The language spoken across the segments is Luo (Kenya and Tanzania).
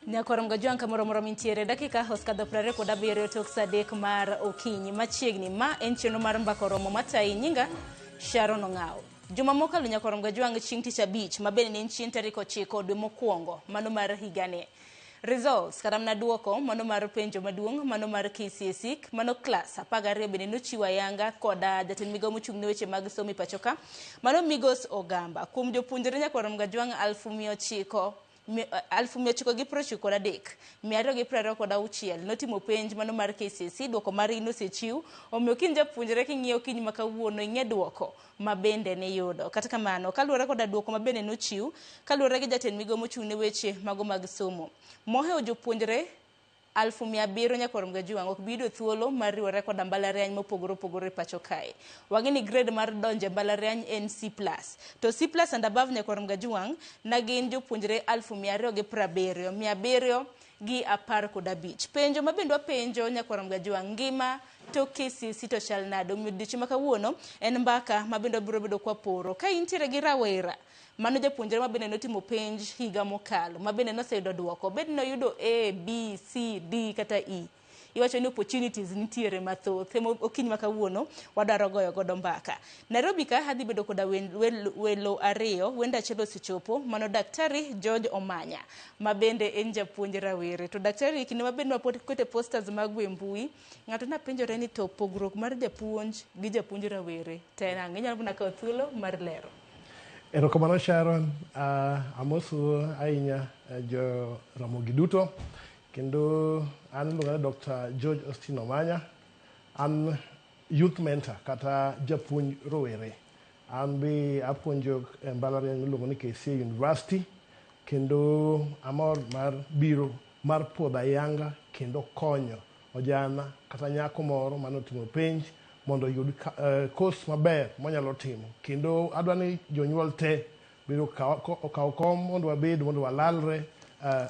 Nyakwar Mgajwang' kamoro moro mintiere dakika osekadho 27 tok saa 3 mar okinyi machiegni. Ma en chenro mar Mbaka Oromo matayi nyinga Sharon Ong'awo. Juma mokalo Nyakwar Mgajwang' chieng' tich abich ma bende ne en chieng' tarik 9 dwe mokwongo mano mar higani. Results kata mana duoko mano mar penjo maduong' mano mar KCSE mano klas 12 bende nochiwo ayanga koda jatend migawo mochung' ne weche mag somo e pacho ka mano Migos Ogamba. Kuom jopuonjre Nyakwar Mgajwang' 993,226 notimo penj mano mar KCSE. Duoko margi nosechiw, omiyo kin japuonjre king'iyo okinyi ma kawuono ing'e duoko ma bende niyudo. Kata kamano, kaluwore koda duoko ma bende nochiw, kaluwore gi jatend migawo mochung' ne weche mago mag somo, mohewo jopuonjre 700,000 Nyakwar Mgajuang' ok bi yudo thuolo mar riwore koda mbalariany mopogore opogore e pacho kae. Wang'e ni grade mar donjo e mbalariany en C+. To C+ and above Nyakwar Mgajuang' na gin jopuonjre 270,715. Penjo ma bende wapenjo Nyakwar Mgajuang' ngima to KCSE to chal nade? Omiyo odiochieng' ma kawuono en mbaka ma bende wabiro bedo kwaporo. Ka intiere gi rawera mano japuonjre ma bende notimo penj higa mokalo ma bende noseyudo duoko, bed ni oyudo A, B, C, D kata E, iwacho ni opportunities nitiere mathoth. Ema okinyi ma kawuono wadwaro goyo godo mbaka. Nairobi ka adhi bedo koda welo ariyo, wendo achiel osechopo, mano Daktari George Omanya ma bende en japuonj rawere. To daktari kinde ma bende wapod kete posters mag e mbui, ng'ato napenjore ni to pogruok mar japuonj gi japuonj rawere to en ang'o? Inyalo mana kawo thuolo mar lero. Erokamano Sharon, amosu ahinya jo Ramogi duto, kendo an iluonga ni Dr. George Austin Omanya, an youth mentor kata japuonj rowere. An be apuonjo e mbalariany miluongo ni KCA University, kendo amor mar biro mar puodho ayanga kendo konyo ojana kata nyako moro manotimo penj mondo oyud course maber monyalo timo. Kendo adwa ni jonyuol te biro okaw kom mondo wabed mondo walalre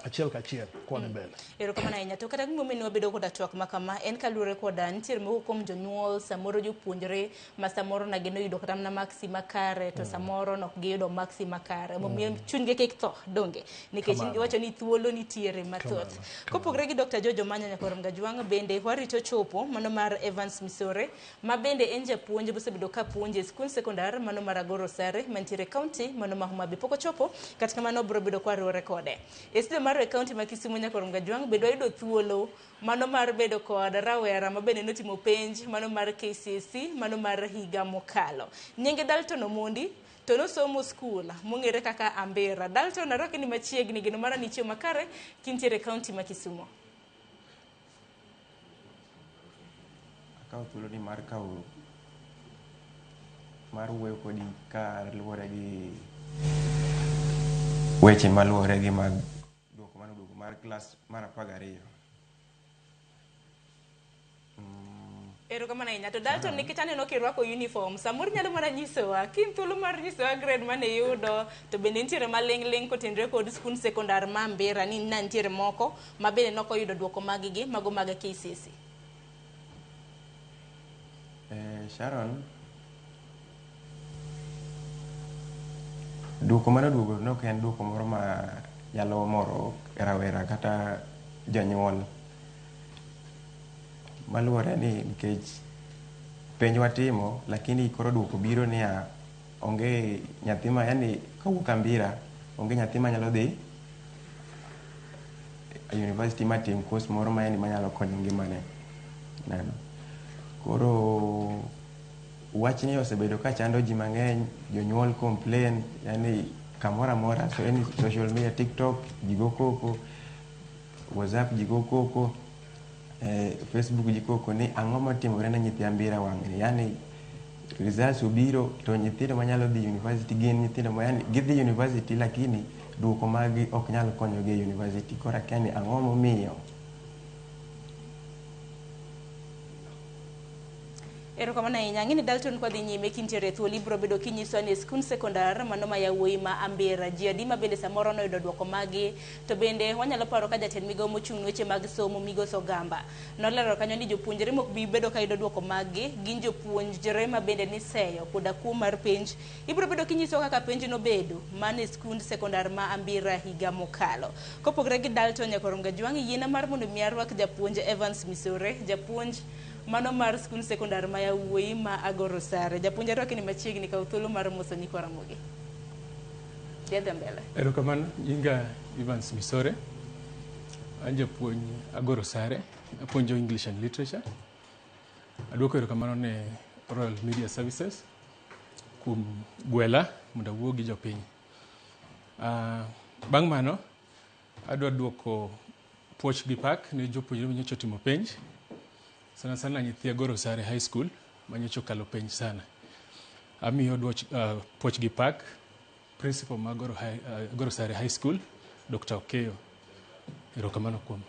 achiel kachiel kwadhi mbele. Erokamano ahinya. To kata gimomiyo ne wabedo koda twak ma kama en kaluwore koda nitiere moko kuom jonyuol samoro jopuonjre ma samoro na gino yudo kata mana maksi makare to samoro nok giyudo maksi makare. Omiyo chunygi kik tho donge nikech iwacho ni thuolo nitiere mathoth. Kopogore gi Dr. George Omanya Nyakwar Mgajwang' bende warito chopo mano mar Evans Misore ma bende en japuonj mosebedo ka puonjo e skund sekondar mano mar Agoro Sare mantiere e kaunti mano ma Homa Bay. Pok ochopo, kata kamano obiro bedo kwariwore kode. E studio mar e kaunti ma Kisumu Nyakwar Mgajwang' bende wayudo thuolo mano mar bedo kod rawera ma bende notimo penj mano mar KCSE mano mar higa mokalo. Nyinge Dalton Omondi to nosomo skul mong'ere kaka Ambira. Dalton, arwaki ni machiegni, geno mara ni ichiew makare kintiere e kaunti ma Kisumu. Akawo thuolo ni mar kawo mar wuoyo kodi ka luwore gi weche maluwore gi mag duoko mano duoko mar klas mar 12. Erokamano ahinya. To Dalton, nikech aneno kirwako uniform, samoro inyalo mana nyisowa, kin thuolo mar nyisowa grade mane iyudo, to bende nitiere maling' ling' kotenore kod skund sekondar ma Ambira ni na nitiere moko ma bende nok oyudo duoko mag gi mago mag KCSE. Sharon, duoko mane oduogo ne ok en duoko moro ma nyalo moro rawera kata jonyuol. Maluwore ni nikech penj watimo lakini koro duoko biro niya onge nyathi ma yani kawuok Ambira onge nyathi manyalo dhi e university matim course moro ma yani manyalo konyo ngimane. Neno. Koro wachni osebedo ka chando ji mang'eny, jonyuol complain, yani kamoro amora, so any social media, TikTok, ji go koko, WhatsApp ji go koko, Facebook ji koko ni ang'o motimore ne nyithi Ambira wang'ni. Yani results obiro to nyithindo manyalo dhi university gin nyithindo ma yani gidhi university lakini duoko maggi ok nyal konyogi e university. Koro akia ni ang'o momiyo. Erokamano ahinya. Ang'e ni Dalton kwadhi nyime kintiere e thuolo ibiro bedo kinyiswa ni e skund sekondar mano ma yawuoyi ma Ambira ji adi ma bende samoro noyudo duoko magi to bende wanyalo paro ka jatend migawo mochung' ne weche mag somo Migosi Ogamba nolero kanyo ni jopuonjre mok bi bedo ka yudo duoko maggi gin jopuonjre ma bende niseyo koda kuo mar penj. Ibiro bedo kinyiswa kaka penj nobedo mano e skund sekondar ma Ambira higa mokalo. Kopogore gi Dalton Nyakorom Gajwang' yiena mar mondo mi arwak japuonj Evans Misore, japuonj mano mar skund sekondar ma yawuoyi ma Agoro Sare. Japuonj arwaki ni machiegni kaw thuolo mar moso nyikwa Ramogi. Dhi mbele. Erokamano, nyinga Evans Misore. An japuonj Agoro Sare, apuonjo English and Literature. Aduoko erokamano ne Royal Media Services kuom gwela mondo awuo gi jopiny. Bang' mano, adwa duoko puoch gi pak ne jopuonjre manyocha otimo penj. Sana sana nyithi Agoro Sare High School manyocha okalo penj sana. Amiyo puoch gi pak principal ma Agoro Sare High School, Dr. Okeyo. Erokamano kuom.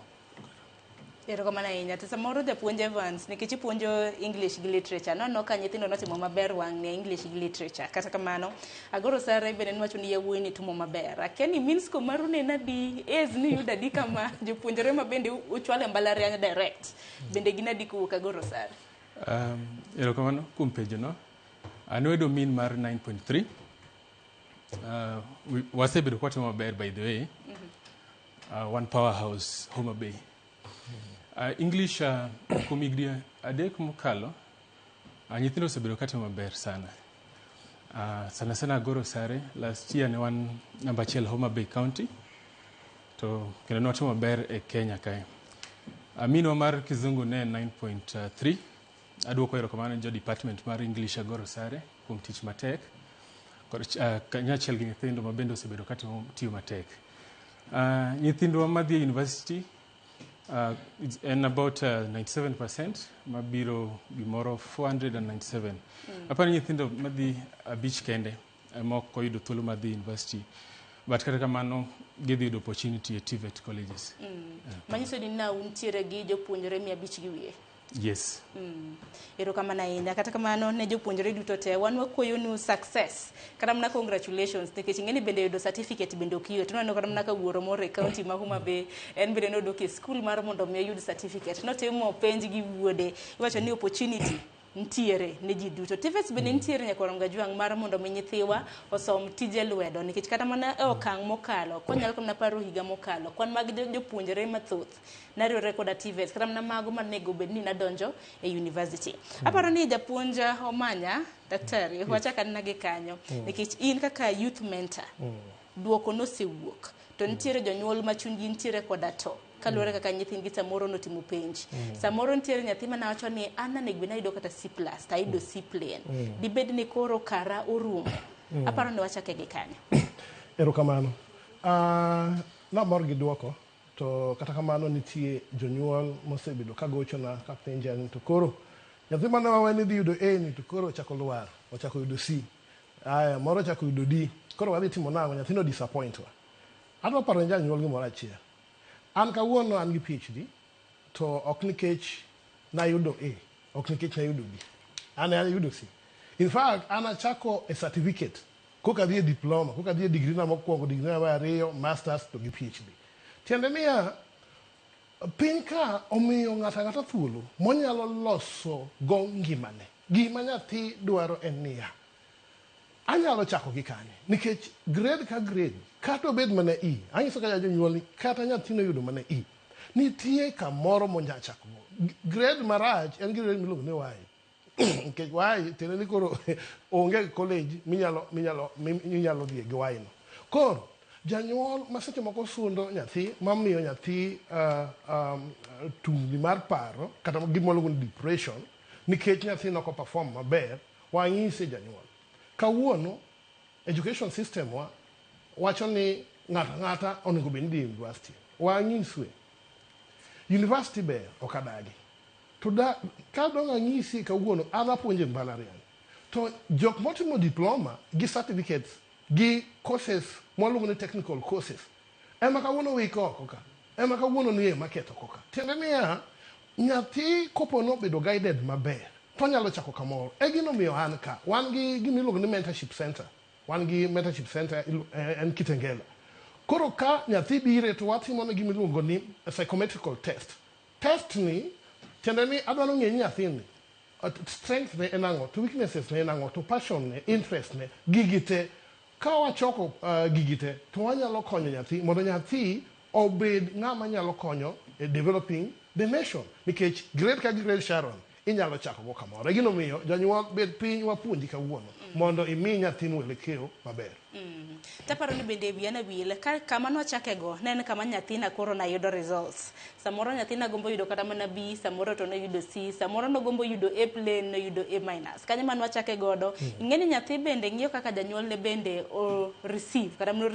Erokamano ahinya. To samoro japuonj Evans, nikech ipuonjo English gi literature, naneno ka nyithindo notimo maber wang' ne English gi literature. Kata kamano, Agoro Sare bende niwacho ni yawuoyi ni timo maber. Akia ni mean score maru ne en adi, A's niyudo adi kama jopuonjre ma bende uchwalo e mbalariany direct. Bende gin adi kowuok Agoro Sare? Erokamano kuom penjono. An wayudo mean mar 9.3. Wasebedo kwatimo maber by the way. One powerhouse Homa Bay. English kuom higni 3 mokalo, nyithindo osebedo katimo maber sana. Sana sana Agoro Sare, last year ne wan namba 1 Homa Bay County, to kendo ne watimo maber e Kenya kae. Mean wa mar kizungu ne en 9.3. Aduoko erokamano ne jo department mar English Agoro Sare kuom tich matek. Kod kanyachiel gi nyithindo ma bende osebedo katimo tiyo matek. Nyithindwa madhi e university en about 97% mabiro gimoro 497. Aparo ni nyithindo madhi 5 kende ema ok oyudo thuolo mar dhi university. But kata kamano gidhi yudo opportunity e TVET colleges. Manyiso ni na untiere gi jopuonjre 500 gi wiye. Yes. Erokamano ahinya. Kata kamano ne jopuonjre duto te, wan wakwayonu success. Kata mana congratulations nikech ing'e ni bende yudo certificate bende ok yot. Nwaneno kata mana ka wuoro moro e county ma Homa Bay en bende nodok e skul mar mondo mi oyud certificate. Notimo penj gi wuode. Iwacho ni opportunity ntiere ne ji duto. TVETs bende ntiere Nyakwar Gajwang' mar mondo mi nyithiwa osom tije lwedo nikech kata mana e okang' mokalo, kwanyalo mana paro higa mokalo, kwan mag jopuonjre mathoth nariwore koda TVETs kata mana mago manego bed ni nadonjo e university. Aparo ni japuonj Omanya, daktari, wachak anena gi kanyo nikech in kaka youth mentor, duoko nosewuok to nitiere jonyuol ma chunygi nitiere koda to kaluwore kaka nyithindgi samoro notimo penj. Samoro nitiere nyathi mane wacho ni an onego bed ni ayudo kata C plus to ayudo C plain. Dibed ni koro kara orumo. Aparo ni wachake gi kanyo. Erokamano. Namor gi duoko to kata kamano nitie jonyuol mosebedo ka gochona ka penja ni to koro nyathi mane wawe ni dhi yudo A ni to koro ochako lwar, ochako yudo C. Aya, moro ochako yudo D. Koro wadhi timo nang'o? Nyathino disappoint wa. Adwa paro ne janyuol gimoro achiel. An kawuono an gi PhD to ok nikech nayudo A, ok nikech nayudo B. An ayudo C. In fact, an achako e certificate koka adhi e diploma, koka adhi e degree na mokwongo, degree na mar ariyo, masters to gi PhD. Tiende niya, piny ka omiyo ng'ato ang'ata thuolo monyalo loso go ngimane. Gima nyathi dwaro en niya, anyalo chako gi kanye? Nikech grade ka grade, kata obed mana E, anyiso ka jonyuol ni kata nyathino oyudo mana E, nitie kamoro monya chako go. Grade marach en grade miluongo ni Y. Nikech Y tiende ni koro onge college minyalo dhiye gi Y no. Koro janyuol ma seche moko sundo nyathi mamiyo nyathi tungni mar paro kata gima waluongo ni depression nikech nyathi nok perform maber, wanyise janyuol. Kawuono education system wa wacho ni ng'ato ang'ata onego bed ni dhi e university. Wanyiswe. University ber, ok adagi. To da, ka dong' anyisi kawuono, an apuonjo e mbalariany. To jok motimo diploma gi certificates gi courses mwaluongo ni technical courses ema kawuono wiko oko ka. Ema kawuono nie market oko ka. Tiende niya, nyathi kopo nobedo guided maber, To onyalo chako kamoro. E gino an ka. Wan gi gima iluongo ni mentorship center. Wan gi mentorship center en Kitengela. Koro ka nyathi bire to watimo ne gima iluongo ni psychometrical test. Test ni tiende ni adwaro ng'e ni nyathini strength ne en ang'o, to weaknesses ne en ang'o, to passion ne, interest ne, gigi te. Ka wachoko gigi te, to wanyalo konyo nyathi mondo nyathi obed ng'ama nyalo konyo e developing the nation. Nikech grade ka grade Sharon, inyalo chako go kamoro. E gino miyo janyuol bed piny wapuonji kawuono mondo imi nyathi mwelekeo maber. Taparo ni bende wiya ne wil ka kama nwachake go ne en kama nyathina koro nayudo results. Samoro nyathina gombo yudo kata mana B, samoro to noyudo C, samoro nogombo yudo A plain, noyudo A minus. Kanyo ma nwachake godo, ing'e ni nyathi bende ng'iyo kaka janyuolne bende o receive kata mana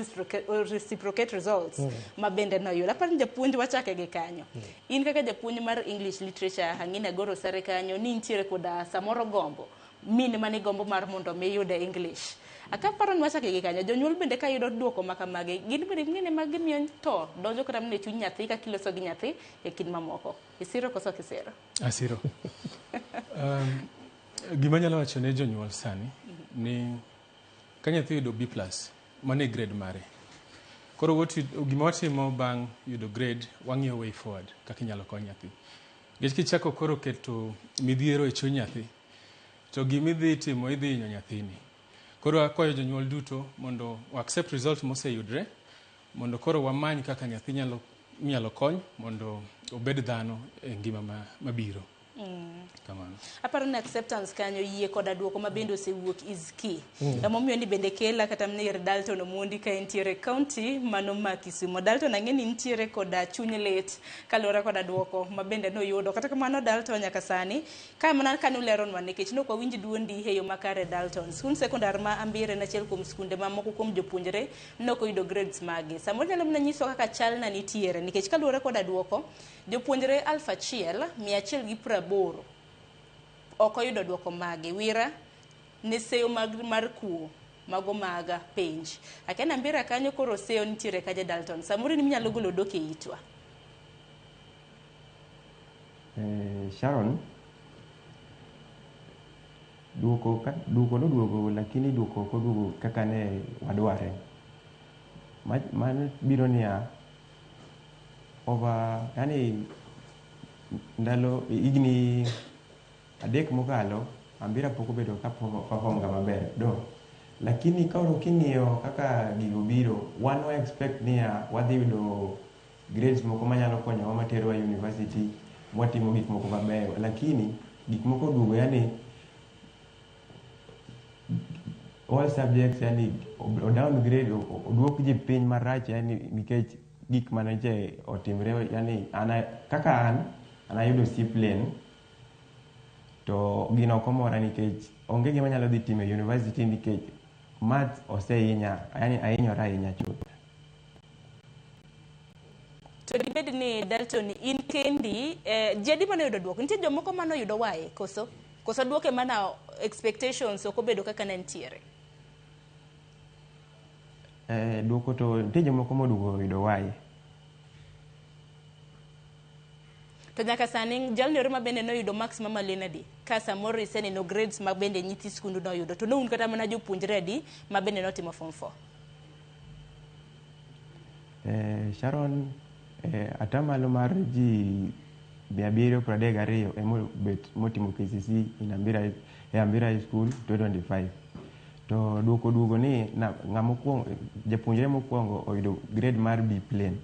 o reciprocate results ma bende noyudo. Aparo ni japuonj wachake gi kanyo. In kaka japuonj mar English literature, ang'e ni agoro sare kanyo ni intiere koda samoro gombo mine mane gombo mar mondo mi yude English. Akaparo ni wachake gi kanyo, jonyuol bende ka yudo duoko ma kamagi, gin bende ng'ene ma gimiyo to donjo kata mana e chuny nyathi kaka iloso gi nyathi e kind mamoko. Isiro koso ok isiro? Asiro. Gima anyalo wacho ne jonyuol sani ni ka nyathi oyudo B plus, mano e grade mare. Koro gima watimo bang' yudo grade, wang'iyo way forward kaka inyalo kony nyathi. Nikech kichako koro keto midhiero e chuny nyathi, to gimidhi timo idhi hinyo nyathini. Koro akwayo jonyuol duto mondo o accept result moseyudre, mondo koro wamany kaka nyathi inyalo kony mondo obed dhano e ngima mabiro. Kamano. Aparo ni acceptance kanyo yie koda duoko ma bende osewuok is key. Emomiyo ni bende kela kata mana ir Dalton Omondi ka entiere e county mano ma Kisumo. Dalton ang'e ni nitiere koda chuny lit kaluwore koda duoko ma bende noyudo. Kata kamano Dalton nyaka sani ka mana kane uleronwa nikech ne ok wawinj duondi e yo makare Dalton. Skund sekondar ma Ambire en achiel kuom skunde ma moko kuom jopuonjre ne ok oyudo grades magi. Samoro inyalo mana nyiso kaka chal na nitiere nikech kaluwore koda duoko jopuonjre 1180 ok oyudo duoko magi. Wira ne seyo mar kuo mago mag penj. Akia Nambira kanyo koro seyo nitiere kaje Dalton. Samoro in minyalo golo dok e itwa. Sharon, duoko noduogo lakini duoko ok oduogo kaka ne wadware. Mano biro niya, over, yani ndalo higni 3 mokalo, Ambira pok obedo ka perform ga maber do. Lakini koro king'iyo kaka gigo biro, wan wa expect niya wadhi yudo grades moko manyalo konyowa materowa university, mwatimo gik moko mabeyo. Lakini gik moko oduogo, yani all subjects, yani o downgrade, oduok ji piny marach, yani nikech gik mane otimre, yani ana kaka an ayudo C plain to gino ok omora nikech onge gima anyalo dhi timo e university nikech maths osehinya, yani ahinyora ahinya chuth. To dibed ni Dalton in kendi, ji adi mane oyudo duoko? Nitie jomoko mane oyudo Y koso? Koso duoke mana expectations ok obedo kaka ne nitiere? Duoko to nitie jomoko moduogo oyudo Y. To nyaka sani jalno ero ma bende noyudo marks mamalo en adi? Ka samoro iseneno grades ma bende nyithi skundu noyudo, to noun kata mana jopuonjre adi ma bende notimo form 4? Sharon, atamalo mar ji 732 emobet motimo KCSE in Ambira, e Ambira High School 2025. To duoko duogo ni ng'ama mokwongo, japuonjre mokwongo oyudo grade mar B plain.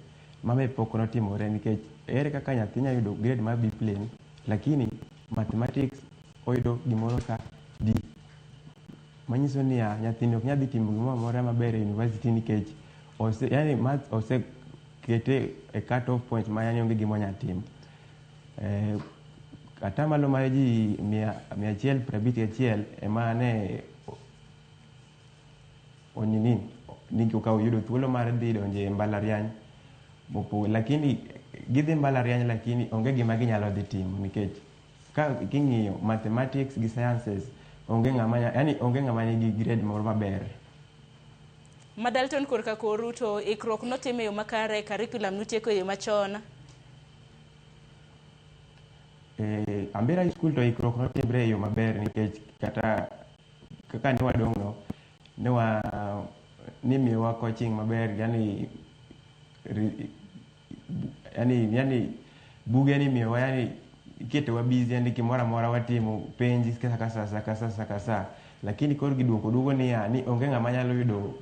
Mame pok notimore nikech ere kaka nyathi nyalo yudo grade mar B plain, lakini mathematics oyudo gimoro ka D. Manyiso niya, nyathini ok nyal dhi timo gimoro amora maber e university nikech yani maths osekete e cut off point ma yani onge gima onyalo timo. Atamalo mar ji 151 ema ne onini ni okawo yudo thuolo mar dhi donjo e mbalariany mopogore, lakini gidhi mbalariany lakini onge gima ginyalo dhi timo nikech ka king'iyo mathematics gi sciences onge ng'ama yani onge ng'ama nigi grade moro maber. Ma Dalton korka koru to ikruok notim e yo makare, curriculum nutieko e yo machon? Ambira High School to ikruok notimre e yo maber nikech kata kaka ne wadong' no ne wa nimiyowa coaching maber yani yani buge nimiyowa yani iketowa busy yani gimoro amora watimo penj kaka sa ka sa ka sa lakini koro giduoko duogo niya ni onge ng'ama nyalo yudo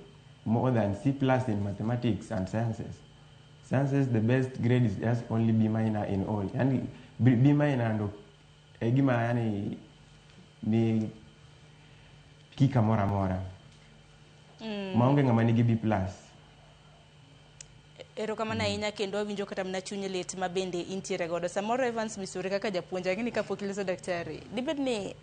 more than C plus in mathematics and sciences. Sciences the best grade is just only B minor in all. Yani B minor ndo e gima yani ni kika moro amora. Maonge ng'ama nigi B plus. Erokamano ahinya kendo awinjo kata mana chuny lit ma bende intiere godo. Samoro Evans Misuri kaka japuonj ang'e ni kapok iloso daktari, dibed ni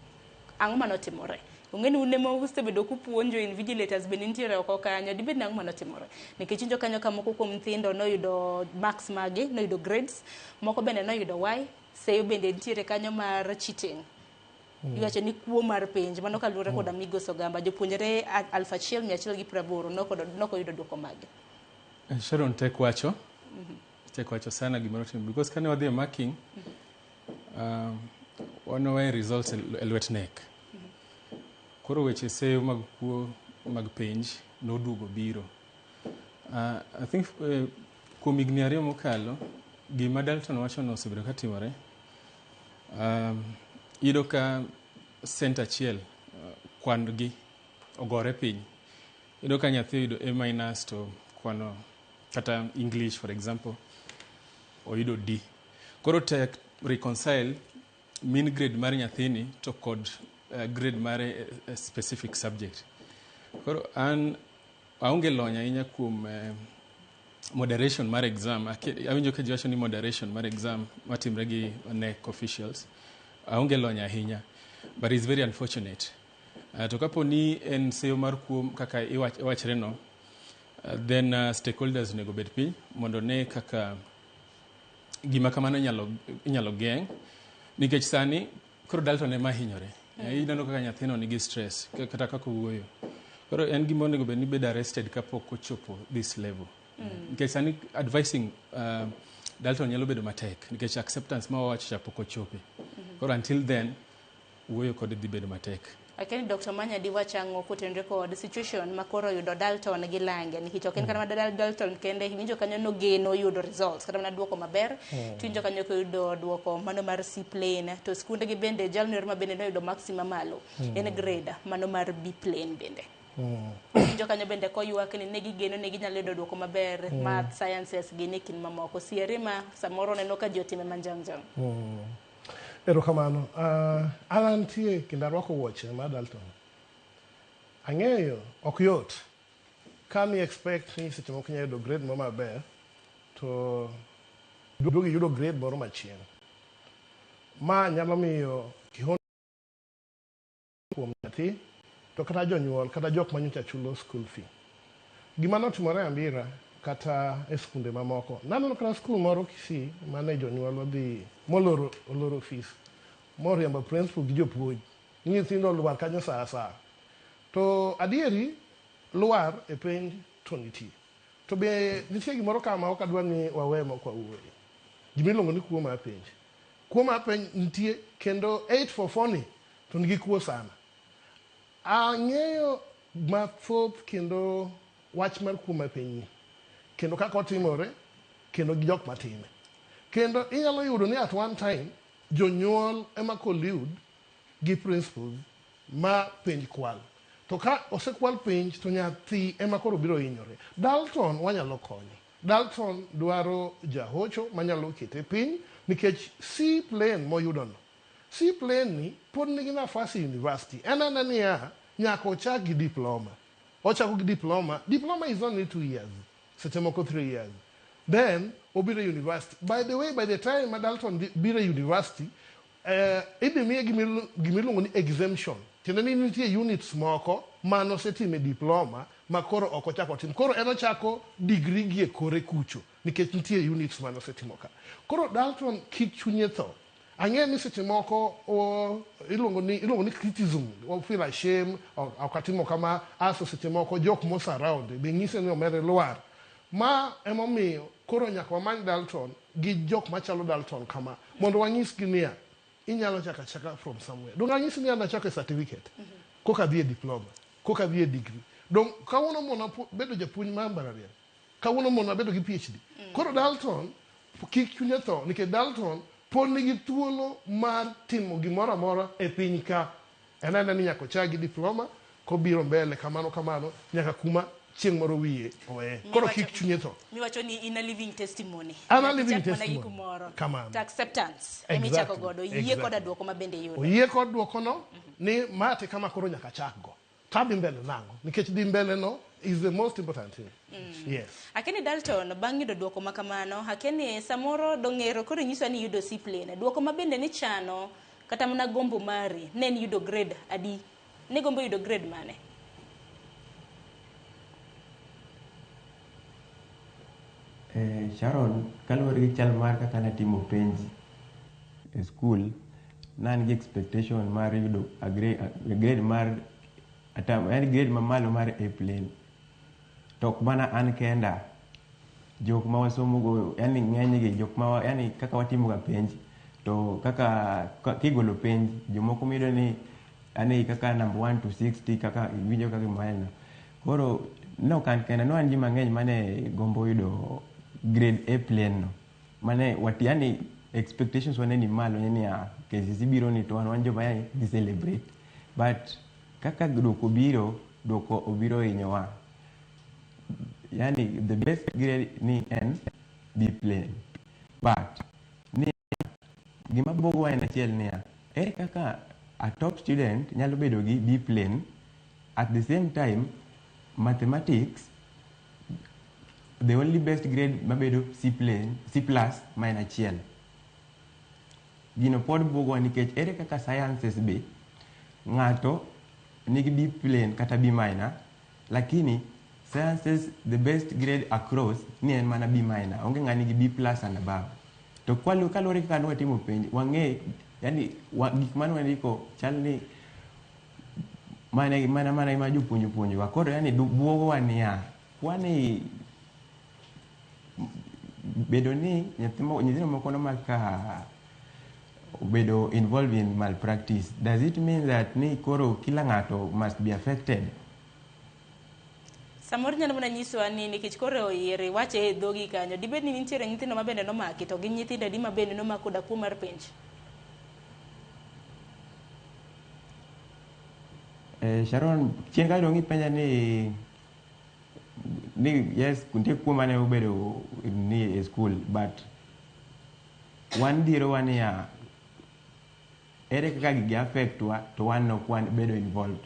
ang'o manotimore? Ong'e ni un ema usebedo kupuonjo invigilators bende nitiere oko kanyo, dibed ni ang'o manotimore? Nikech winjo kanyo ka moko kuom nyithindo noyudo marks magi, noyudo grades, moko bende noyudo Y, seyo bende nitiere kanyo mar cheating. Iwacho ni kuo mar penj, mano kaluwore koda Migos Ogamba, jopuonjre 1180 nokoyudo duoko mage. Sharon tek wacho. Tek wacho sana gimoro timo because kane wadhi e marking wan results e lwet KNEC. Koro weche seyo mag kuo mag penj noduogo biro. I think kuom higni 2 mokalo gima Dalton wacho no osebedo katimore. Iyudo ka cent achiel kwan gi ogore piny. Iyudo ka nyathi oyudo A minus to kwano kata English for example oyudo D. Koro tek reconcile mean grade mar nyathini to kod grade mare specific subject. Koro an aonge lony ahinya kuom moderation mar exam. Awinjo ka ji wacho ni moderation mar exam matimre gi KNEC officials. Aonge lony ahinya, but it's very unfortunate. To kapo ni en seyo mar kuo kaka iwachre no, then stakeholders onego bed piny mondo ne kaka gima kamano inyalo geng', nikech sani koro Dalton ema hinyore. Ineno kaka nyathino nigi stress kata kaka owuoyo. Koro en gima onego bed ni bedo arrested kapok ochopo this level. Nikech sani advising Dalton nyalo bedo matek nikech acceptance ma wawacho cha pok ochope. Koro until then wuoyo kode dhi bedo matek. Lakini Dr. Manya diwach ang'o kotenore kod situation ma koro oyudo Dalton gi lange nikech ok en kata mana Dalton kende, iwinjo kanyo nogeno yudo results kata mana duoko maber, tiwinjo kanyo koyudo duoko mano mar C plain, to skundegi bende jalno ma bende noyudo marks mamalo en grade mano mar B plain bende. Iwinjo kanyo bende koywak ni ne gigeno ni ginyalo yudo duoko maber math, sciences gi ne kind mamoko. Siere ma samoro neno ka ji otime manjangjang. Erokamano. An antie kendo arwako wuoche mar Dalton. Ang'eyo ok yot ka ni expect ni seche moko inyalo yudo grade moro maber to duogo iyudo grade moro machien. Ma nyalo miyo kihondko kuom nyathi to kata jonyuol kata jok manyocha chulo school fee. Gima notimore Ambira kata e skunde mamoko. Naneno kata skul moro Kisii mane jonyuol odhi moloro oloro fees moriembo principal gi jopuonj ni nyithindo olwar kanyo saa asaya. To adieri lwar e penj to nitie. To be nitie gimoro ka ma ok adwa ni wawe mok wawuoye. Gima iluongo ni kuo mar penj. Kuo mar penj nitie kendo 844 ni to nigi kuo sana. Ang'eyo mathoth kendo wach mar kuo mar penj ni kendo kaka otimore kendo gi jok matime. Kendo inyalo yudo ni at one time jonyuol ema collude gi principals ma penj kwal. To ka osekwal penj to nyathi ema koro biro hinyore. Dalton wanyalo konyo. Dalton dwaro jahocho manyalo kete piny nikech C plain moyudo no. C plain ni pod nigi nafas e university. En ane niya nyaka ochak gi diploma. Ochako gi diploma. Diploma is only 2 years. Seche moko 3 years. Then obiro e university. By the way, by the time ma Dalton biro e university, idhi miye gimiluongo ni exemption. Tiende ni nitie units moko manosetime diploma ma koro ok ochako otim. Koro en ochako degree gi e kore kucho nikech nitie units manosetimo ka. Koro Dalton kik chunye tho. Ang'eyo ni seche moko iluongo ni criticism, o feel ashamed, ok atimo kama, aso seche moko jok mo surround be nyise ni omere lwar. Ma emomiyo koro nyaka wamany Dalton gi jok machalo Dalton kama mondo wanyisgi niya Inyalo chako achaka from somewhere. Dong anyisi ni an achako e certificate, koka adhi e diploma, koka adhi e degree. Dong kawuono mona bedo japuonj mar mbalariany, kawuono mona bedo gi PhD. Koro Dalton kik chunye tho nikech Dalton pod nigi thuolo mar timo gimoro amora e piny ka. En aena ni nyaka ochak gi diploma kobiro mbele kamano kamano nyaka kuma chieng' moro wiye oweye. Koro kik chunye tho. Miwacho ni in a living testimony. An a living Ichak mana gi testimony. kumoro. Kamano. To acceptance emichako godo. Yie koda duoko ma bende iyudo. Oyie kod duokono ni ma te kama koro nyaka achak go. Tadhi mbele nang'o? Nikech dhi mbele no is the most important thing. Yes. Akeni Dalton, bang' yudo duoko ma kamano, akeni samoro dong'ero koro inyiswa ni iyudo C plain. Duoko ma bende nichano kata mana gombo mari ne en yudo grade adi? Ne gombo yudo grade mane? Sharon, kaluwore gi chal mar kaka natimo penj e skul, ne an gi expectation mar yudo a grade, a grade mar atam, en grade mamalo mar A plain. To ok mana an kenda, jok ma wasomogo, yani ng'enygi, jok ma, yani kaka watimo ga penj, to kaka kigolo penj, jomoko miyudo ni yani kaka number 1 to 60, kaka iwinjo kaka gimoro. Koro ne ok an kenda, ne wan ji mang'eny mane gombo yudo grade A plain no. Mane wat, yani expectations wane ni malo, ni ya KCSE biro ni to wan joma yani dhi celebrate. But kaka duoko biro, duoko obiro hinyowa. Yani the best grade ni en B plain. But ni gima buogowa en achiel niya, ere kaka a top student nyalo bedo gi B plain at the same time mathematics the only best grade mabedo C plain, C plus ma en achiel. Gino pod buogowa nikech ere kaka sciences be ng'ato nigi B plain kata B minor, lakini sciences the best grade across ni en mana B minor, onge ng'a nigi B plus and above. To kaluwore kaka ne watimo penj, wang'e yani gik mane wandiko chal ni mana mana ema jopuonj opuonjowa. Koro yani buogowa niya, kwani bedo ni nyithindo moko nomak ka obedo involved in malpractice, does it mean that ni koro kila ng'ato must be affected? Samoro nyalo mana nyisowa ni nikech koro oyiere iwache e dhogi kanyo, dibed ni nitiere nyithindo ma bende nomaki, to gin nyithindo adi ma bende nomako koda kuo mar penj? Sharon, chien kanyo dong' ipenja ni yes, nitie kuo mane obedo ni e school, but wan dhierowa niya, ere kaka gigi affect wa to wan ok wan bedo involved.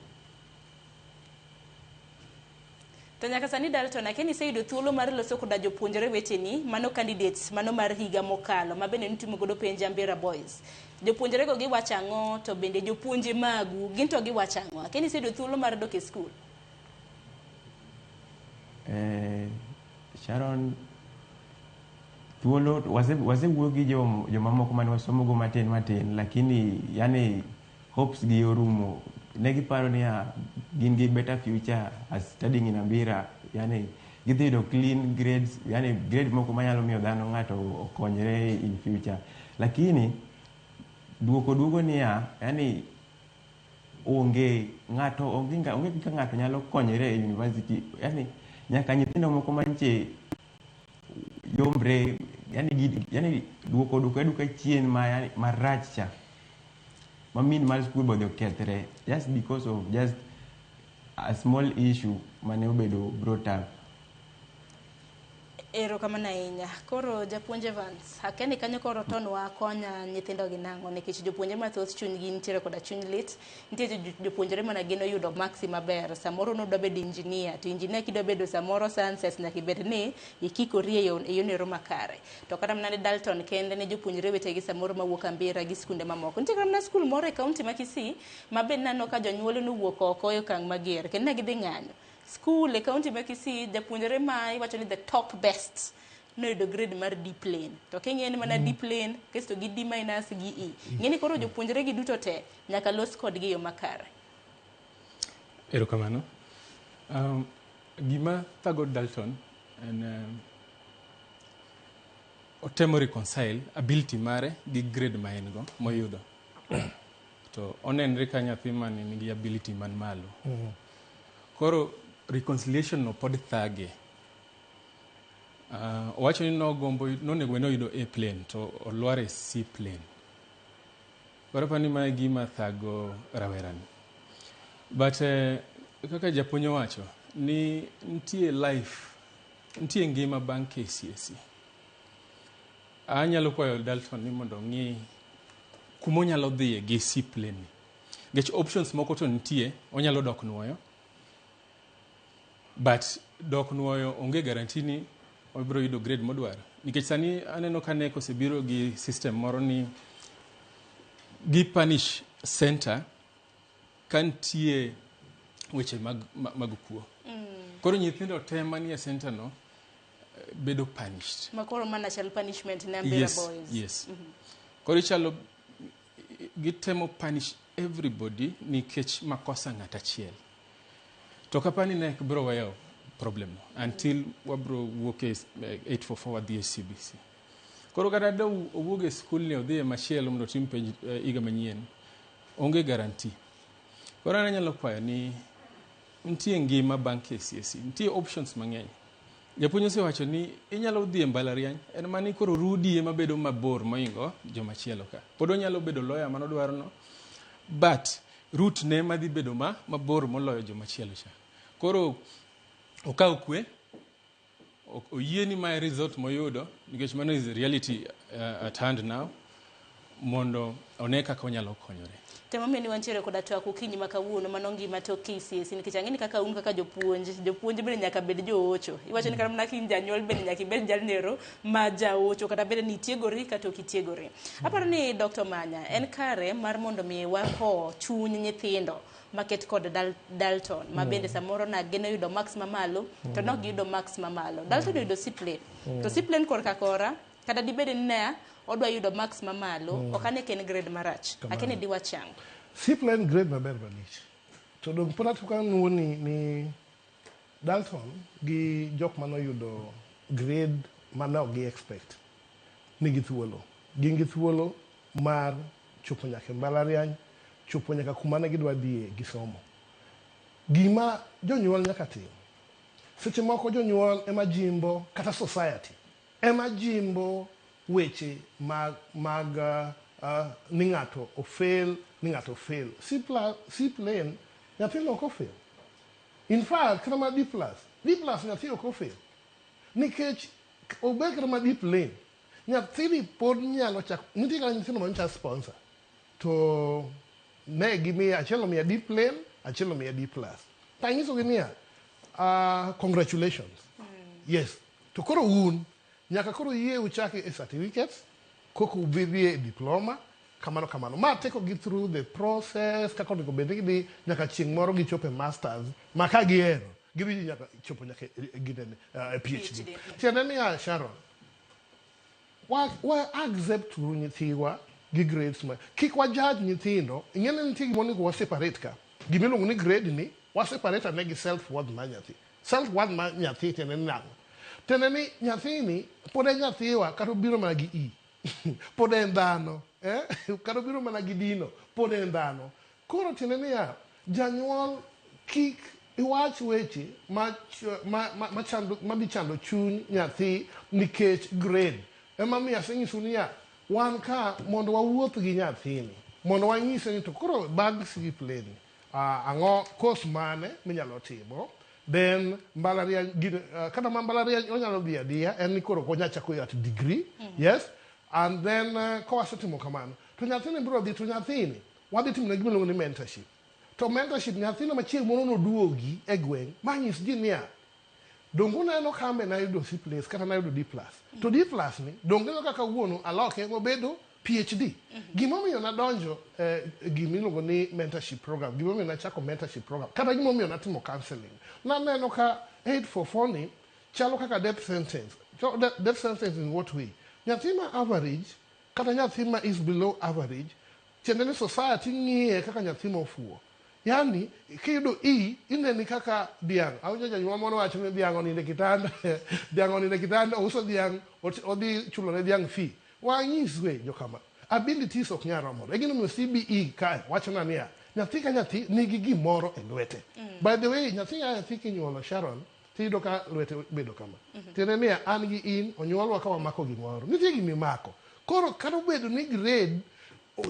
To nyaka sani Dalton, akia ni iseyudo thuolo mar loso koda jopuonjre weteni, mano candidates, mano mar higa mokalo, ma bende nutimo godo penj Ambira Boys. Jopuonjre go giwacho ang'o, to bende jopuonje magu, gin to giwacho ang'o? Akia ni iseyudo thuolo mar dok e skul? Sharon, thuolo, wasewuoyo gi jomamoko mane wasomogo matin matin, lakini yani hopes gi orumo. Ne giparo niya, gin gi better future as studying in Ambira, yani gidhi yudo clean grades, yani grade moko manyalo miyo dhano ng'ato okonyre in future. Lakini duoko duogo niya, yani onge ng'ato, onge onge kaka ng'ato nyalo konyore e university, yani nyaka nyithindo moko mantie yombre, yani gi, yani duoko duoko aduoka chien ma, yani marach cha. Ma min mar skul be odhi okethre just because of just a small issue mane obedo brought up. Erokamano ahinya. Koro japuonj Evans, akia ni kanyo koro tonwa konya nyithindo gi nang'o, nikech jopuonjre mathoth chunygi nitiere koda chuny lit. Nitie jopuonjre mana geno yudo maksi maber. Samoro nodwa bedo engineer, to engineer kidwa bedo samoro sciences nyaka ibed ni ikikori e yo makare. To kata mana ne Dalton kende ne jopuonjre wetegi samoro mawuok Ambira gi skunde mamoko. Nitie kata mana skul moro e kaunti ma Kisii ma be naneno ka jonyuol nowuok oko e okang' mager kendo ne gidhi ng'anyo. Skul e kaunti ma Kisii, japuonjre ma iwacho ni the top best noyudo grade mar D plain. To king'iyo ni mana D plain, kasto gi D minus gi E. Ng'e ni koro jopuonjre gi duto te nyaka los kodgi e yo makare. Erokamano. Gima thago Dalton en otemo reconcile ability mare gi grade ma en go moyudo. To onenre ka nyathi mane nigi ability man malo. Koro reconciliation no pod thage. Owacho ni nogombo nonego bed ni oyudo A plain to olwar e C plain. Koro aparo ni mae e gima thago rawera ni. But kaka japuonj owacho ni nitie life, nitie ngima bang' KCSE. Anyalo kwayo Dalton ni mondo ong'i kuma onyalo dhiye gi C plain ni. Nikech options moko to nitie, onyalo dok nuoyo. But dok nuoyo onge guarantee ni obiro yudo grade modwaro. Nikech sani aneno ka KNEC osebiro gi system moro ni gi punish center ka nitie weche mag kuo. Koro nyithindo te manie center no bedo punished. Makoro mana chal punishment ne Ambera Boys. Yes. Koro ichalo gitemo punish everybody nikech makosa ng'at achiel. To kapani KNEC biro weyo problem no until wabro wuok e 844 wadhi e CBC. Koro kata da owuog e skul ni odhi e machielo mondo otim penj higa manyien, onge guarantee. Koro an anyalo kwayo ni nitie ngima bang' KCSE, nitie options mang'eny. Japuonj osewacho ni inyalo dhi e mbalariany, en mana ni koro rudi ema bedo mabor moingo jomachielo ka. Pod onyalo bedo lawyer manodwaro no, but route ne madhi bedo mabor moloyo jomachielo cha. Koro okaw kwe, oyie ni mae result moyudo, nikech mano is reality at hand now, mondo one kaka onyalo konyore. Temomiyo ni wantiere koda twak okinyi ma kawuono mano ngima tok KCSE nikech ang'e ni kaka un kaka jopuonj, jopuonj bende nyaka bed joocho. Iwacho ni kata mana ka in janyuol bende nyaka ibed jalnero ma jaocho kata bed ni itiegori kata ok itiegori. Aparo ni Dr. Manya en kare mar mondo mi wako chuny nyithindo maket kod Dalton ma bende samoro na geno yudo marks mamalo to nok giyudo marks mamalo. Dalton oyudo C plain. To C plain korka kora kata dibed ni ne odwa yudo marks mamalo ok ane ka en grade marach. Akia ni diwach ang'o. C plain grade maber malich. To dong pod atuka nuo ni Dalton gi jok manoyudo grade mane ok gi expect nigi thuolo. Gin gi thuolo mar chopo nyaka e mbalariany, chopo nyaka kuma ne gidwa dhiye gi somo. Gima jonyuol nyaka tim, seche moko jonyuol ema jimbo kata society ema jimbo weche mag ni ng'ato ofail, ni ng'ato fail. C plus, C plain, nyathino ok ofail. In fact, kata ma D plus, D plus nyathi ok ofail. Nikech obed kata ma D plain, nyathini pod nyalo chako, nitie kata nyithindo manyocha sponsor. To ne gimiya, achiel omiya D plain, achiel omiya D plus. Tanyisogi niya, congratulations. Yes. To koro un, nyaka koro yie uchaki e certificates, koka udhi dhi e diploma, kamano kamano. Ma take gi through the process, kaka onego bed ni gidhi nyaka chieng' moro gichopo e masters, ma ka gihero, gidhi nyaka chopo nyaka e ginene, e PhD. PhD. Tiende niya, Sharon, wa accept uru nyithiwa gi grades ma kik wa judge nyithindo. Ing'e ni nitie gima onego wa separate ka. Gima iluongo ni grade ni, wa separate ane gi self worth mar nyathi. Self worth mar nyathi tiende ni nang'o? Tiende ni nyathini pod en nyathiwa kata obiro mana gi E. Pod en dhano. Eh? Kata obiro mana gi dino, pod en dhano. Koro tiende niya, janyuol kik iwach weche ma dhi chando chuny nyathi nikech grade. Emomiyo asenyisou niya, wan ka mondo wawuoth gi nyathini, mondo wanyise ni to koro bag C plain, ang'o course mane minyalo timo, then mbalariany, kata ma mbalariany onyalo dhi adhiya, en ni koro ok onyal chako at degree, yes, and then kowasetimo kamano, to nyathini biro dhi, to nyathini wadhi timo ne gima iluongo ni mentorship. To mentorship nyathino ma chieng' moro noduogi e gweng' ma nyis ji niya, donge uneno ka ambe nayudo C plus kata nayudo D plus. To D plus ni, donge uneno kaka kawuono aloke mobedo PhD. Gimomiyo nadonjo gimiluongo ni mentorship program, gimomiyo nachako mentorship program, kata gimomiyo natimo counseling. Naneno ka 844 ni chalo kaka death sentence. So, death sentence in what way? Nyathi ma average, kata nyathi ma is below average, tiende ni society ng'iye kaka nyathi mofuwo. Yani, kiyudo E, ineni kaka dhiang'. Awinjo janyuol moro wacho ni dhiang' onindo e kitanda. Dhiang' onindo e kitanda, ouso dhiang', odhi chulo ne dhiang' fee. Wanyiswe jokama. Abilities ok nyal romore. E gimomiyo CBE kae wachona niya, nyathi ka nyathi nigi gimoro e lwete. By the way, nyathi ka nyathi kinyuolo Sharon, tiyudo ka lwete bedo kama. Tiende niya, an gi in onyuolwa ka wamako gimoro. Nitie gimimako. Koro kata obedo ni grade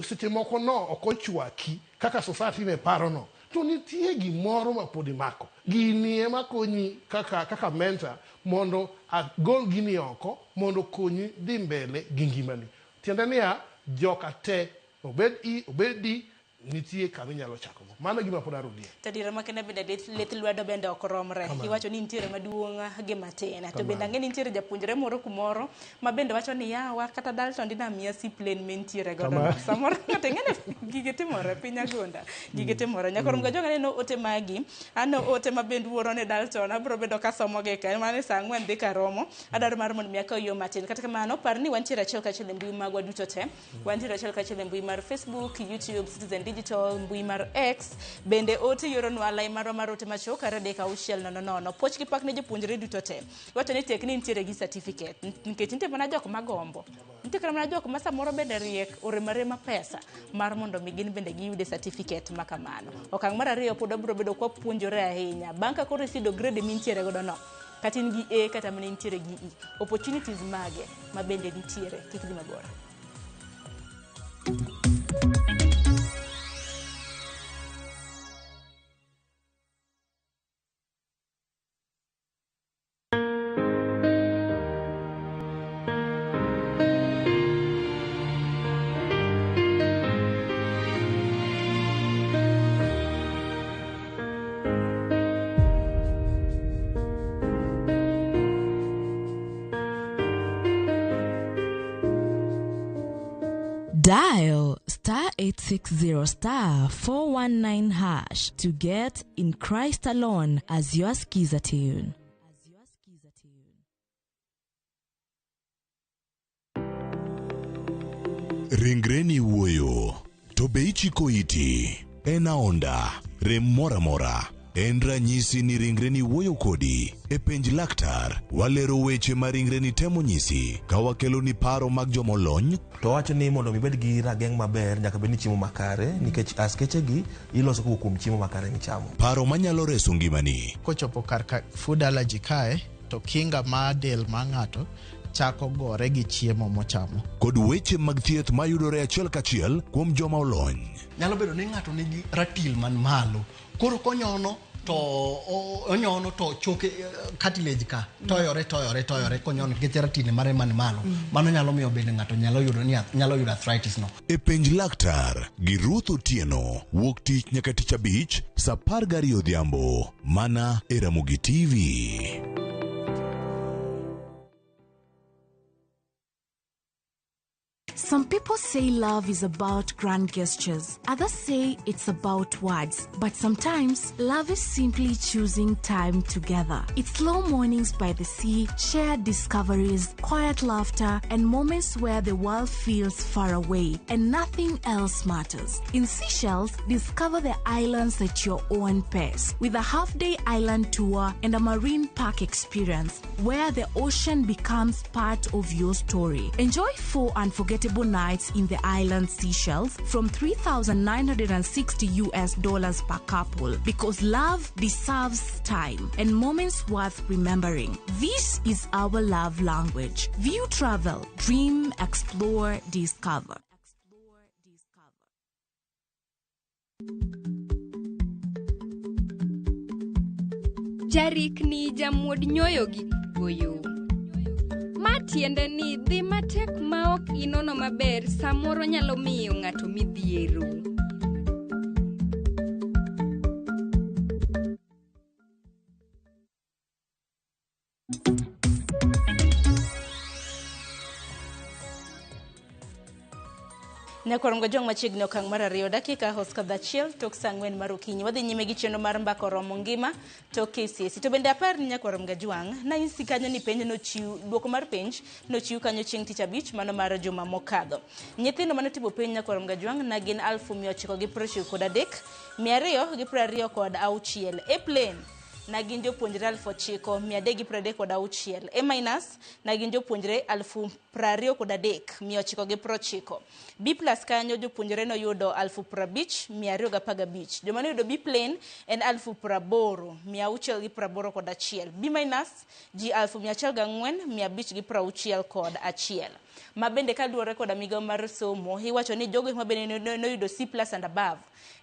seche moko no ok ochwaki kaka society ne paro no, to nitie gimoro ma pod imako. Gini ema konyi kaka mentor mondo agol gini oko mondo okonyi dhi mbele gi ngimani. Tiende niya, joka te, obed E, obed D, nitie kama inyalo chako go. Mano e gima pod arudie. Tadiera makende bende lith lwedo bende ok romre. Iwacho ni nitiere maduong' gi matin. To bende ang'e ni nitiere japuonjre moro kumoro ma bende wacho ni yawa kata Dalton dina miya C plane mintiere godo. Samoro ng'ato ing'e ni gigi timore piny agonda. Gigi timore. Nyakoro Mgajwang' aneno ote magi. Ano ote ma bende wuoro ne Dalton. Abiro bedo kasomo gi ka. Mano saa 4 dhi karomo. Adwaro mar mondo mi akaw yo matin. Kata kamano, par ni wantiere achiel kachiel e mbui magwa duto te. Wantiere achiel kachiel e mbui mar Facebook, YouTube, Citizen Digital, mbui mar X. Bende ote yoronwa lai marwa mar ote machuok 23600. Puoch gi pak ne jopuonjre duto te. Iwacho ni tek ni nitiere gi certificate. Nikech nitie mana jok magombo. Nitie kata mana jok ma samoro bende riek orem arema pesa mar mondo mi gin bende giyude certificate ma kamano. Okang' mar ariyo pod wabiro bedo kwa puonjore ahinya. Bang' ka koro iseyudo grade mintiere godo no, kata in gi A kata mana intiere gi E, opportunities mage ma bende nitiere, kik dhi mabor. Dial star 860 star 419 hash to get In Christ Alone as your skiza tune. Ringreni wuoyo, to be ichiko iti? En aonda, rem moro amora. En ranyisi ni ringreni wuoyo kodi. E penj laktar, walero weche ma ringreni temo nyisi ka wakeloni paro mag jomolony. To wacho ni mondo mi ibed gi rageng' maber nyaka bed ni chiemo makare nikech askeche gi iloso kowuok kuom chiemo makare michamo. Paro manyalo reso ngimani. Kochopo kar ka food allergy kae to kinga mar del mar ng'ato chako gore gi chiemo mochamo. Kod weche mag thieth mayudore achiel kachiel kuom joma olony. Nyalo bedo ni ng'ato nigi ratil man malo, koro konyono to onyono to choke cartilage ka toyore toyore toyore konyono nikech ratil mare man malo. Mano nyalo miyo bende ng'ato nyalo yudo ni nyalo yudo arthritis no. E penj laktar gi Ruth Otieno wuok tich nyaka tich abich saa 12 odhiambo mana e Ramogi TV. Some people say love is about grand gestures. Others say it's about words. But sometimes love is simply choosing time together. It's slow mornings by the sea, shared discoveries, quiet laughter, and moments where the world feels far away and nothing else matters. In Seychelles, discover the islands at your own pace with a half-day island tour and a marine park experience where the ocean becomes part of your story. Enjoy 4 unforgettable nights in the island Seychelles from $3,960 US per couple, because love deserves time and moments worth remembering. This is our love language. View Travel, dream, explore, discover. Jarikni jamuod nyoyo gi goyo. Ma tiende ni dhi matek ma ok inono maber samoro nyalo miyo ng'ato midhiero. Nyakwar Mgajwang' machiegni okang' mar 2 dakika osekadho 1 tok saa 4 mar okinyi. Wadhi nyime gi chenro mar mbaka oromo ngima tok KCSE. To bende apar ni Nyakwar Mgajwang' nanyisi kanyo ni penj nochiw, duoko mar penj nochiw kanyo chieng' tich abich mano mar juma mokadho. Nyithindo manotimo penj Nyakwar Mgajwang' na gin 993,226. A plane na gin jopuonjre 9336. A minus na gin jopuonjre 23990. B plus kanyo jopuonjre noyudo 50215. Joma noyudo B plain en 80681. B minus ji 104561. Ma bende kaluwore koda migawo mar somo, iwacho ni jogo ma bende noyudo C plus and above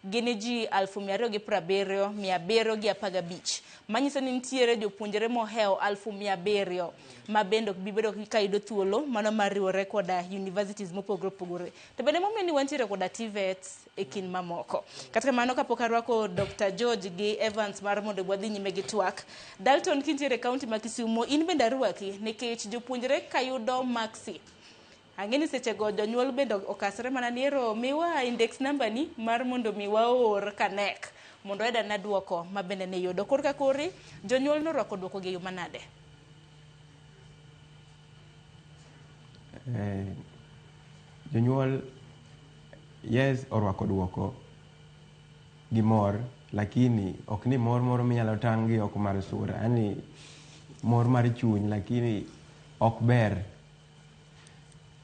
gin ji 270715. Manyiso ni nitiere jopuonjre mohewo 700,000 ma bende ok bi bedo ka yudo thuolo mano mar riwore koda universities mopogore opogore. To bende momiyo ni wantiere koda TVET e kind mamoko. Kata kamano kapok arwako Dr. George gi Evans mar mondo wadhi nyime gi twak, Dalton kintiere e kaunti ma Kisumo, in bende arwaki nikech jopuonjre kayudo maksi. Ang'e ni sechego jonyuol bende okasre mana ni ero miwa index number ni mar mondo mi waor kanek mondo wayud ane duoko ma bende ne yudo. Korka kori, jonyuol norwako duoko gi e yo manade? Jonyuol yes orwako duoko gi mor, lakini ok ni mor moro minyalo tang' gi oko mar sura, yani mor mar chuny, lakini ok ber.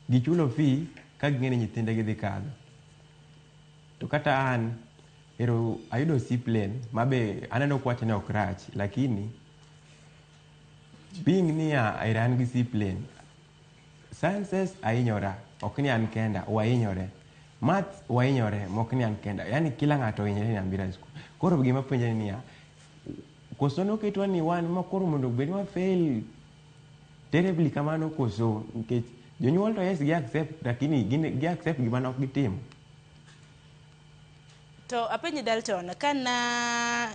Gichulo fee ka ging'e ni nyithindegi dhi kadho. To kata an ero ayudo C plain mabe aneno kwacho ni ok rach, lakini being niya ero an gi C plain, sciences ahinyora, ok ni an kenda, wahinyore. Maths wahinyore, mok ni an kenda. Yani kila ng'ato ohinyore e Nyambira School. Koro gima penjo ni niya, koso noketwa ni wan ma koro mondo obed wa fail terribly kamano koso, nikech jonyuol to yes gi accept, lakini gin gi accept gima ne ok gitimo. To apenji Dalton, kana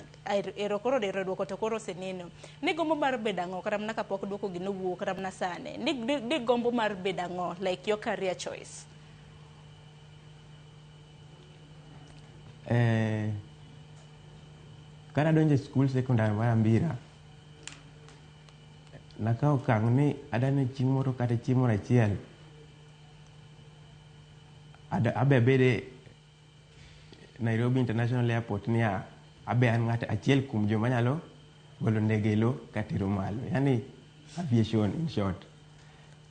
ero koro ero duoko to koro oseneno. Ni gombo mar bedo ang'o kata mana kapok duoko gi nowuok kata mana sani? Ni gombo mar bedo ang'o, like your career choice? Kana donjo e skul sekondar mar Ambira, nakawo okang' ni adani chieng' moro kata chieng' moro achiel abe abede Nairobi International Airport niya abe an ng'at achiel kuom joma nyalo golo ndege e lo katero malo, yani aviation in short.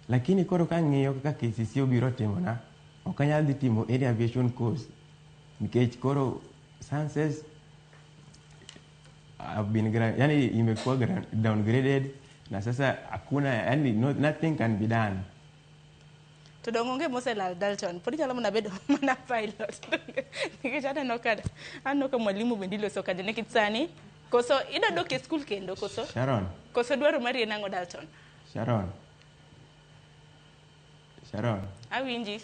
Lakini koro kang'iyo kaka KCC obiro timona, ok anyal dhi timo any aviation course nikech koro sciences have been yani imekuwa downgraded na sasa hakuna, yani no, nothing can be done. To dong onge moselal Dalton, pod inyalo mana bedo mana pilot. Nikech aneno ka mwalimu bende iloso kanyo nikech sani koso idwa dok e skul kendo koso? Sharon. Koso dwaro mari en ang'o Dalton? Sharon. Sharon. Awinji.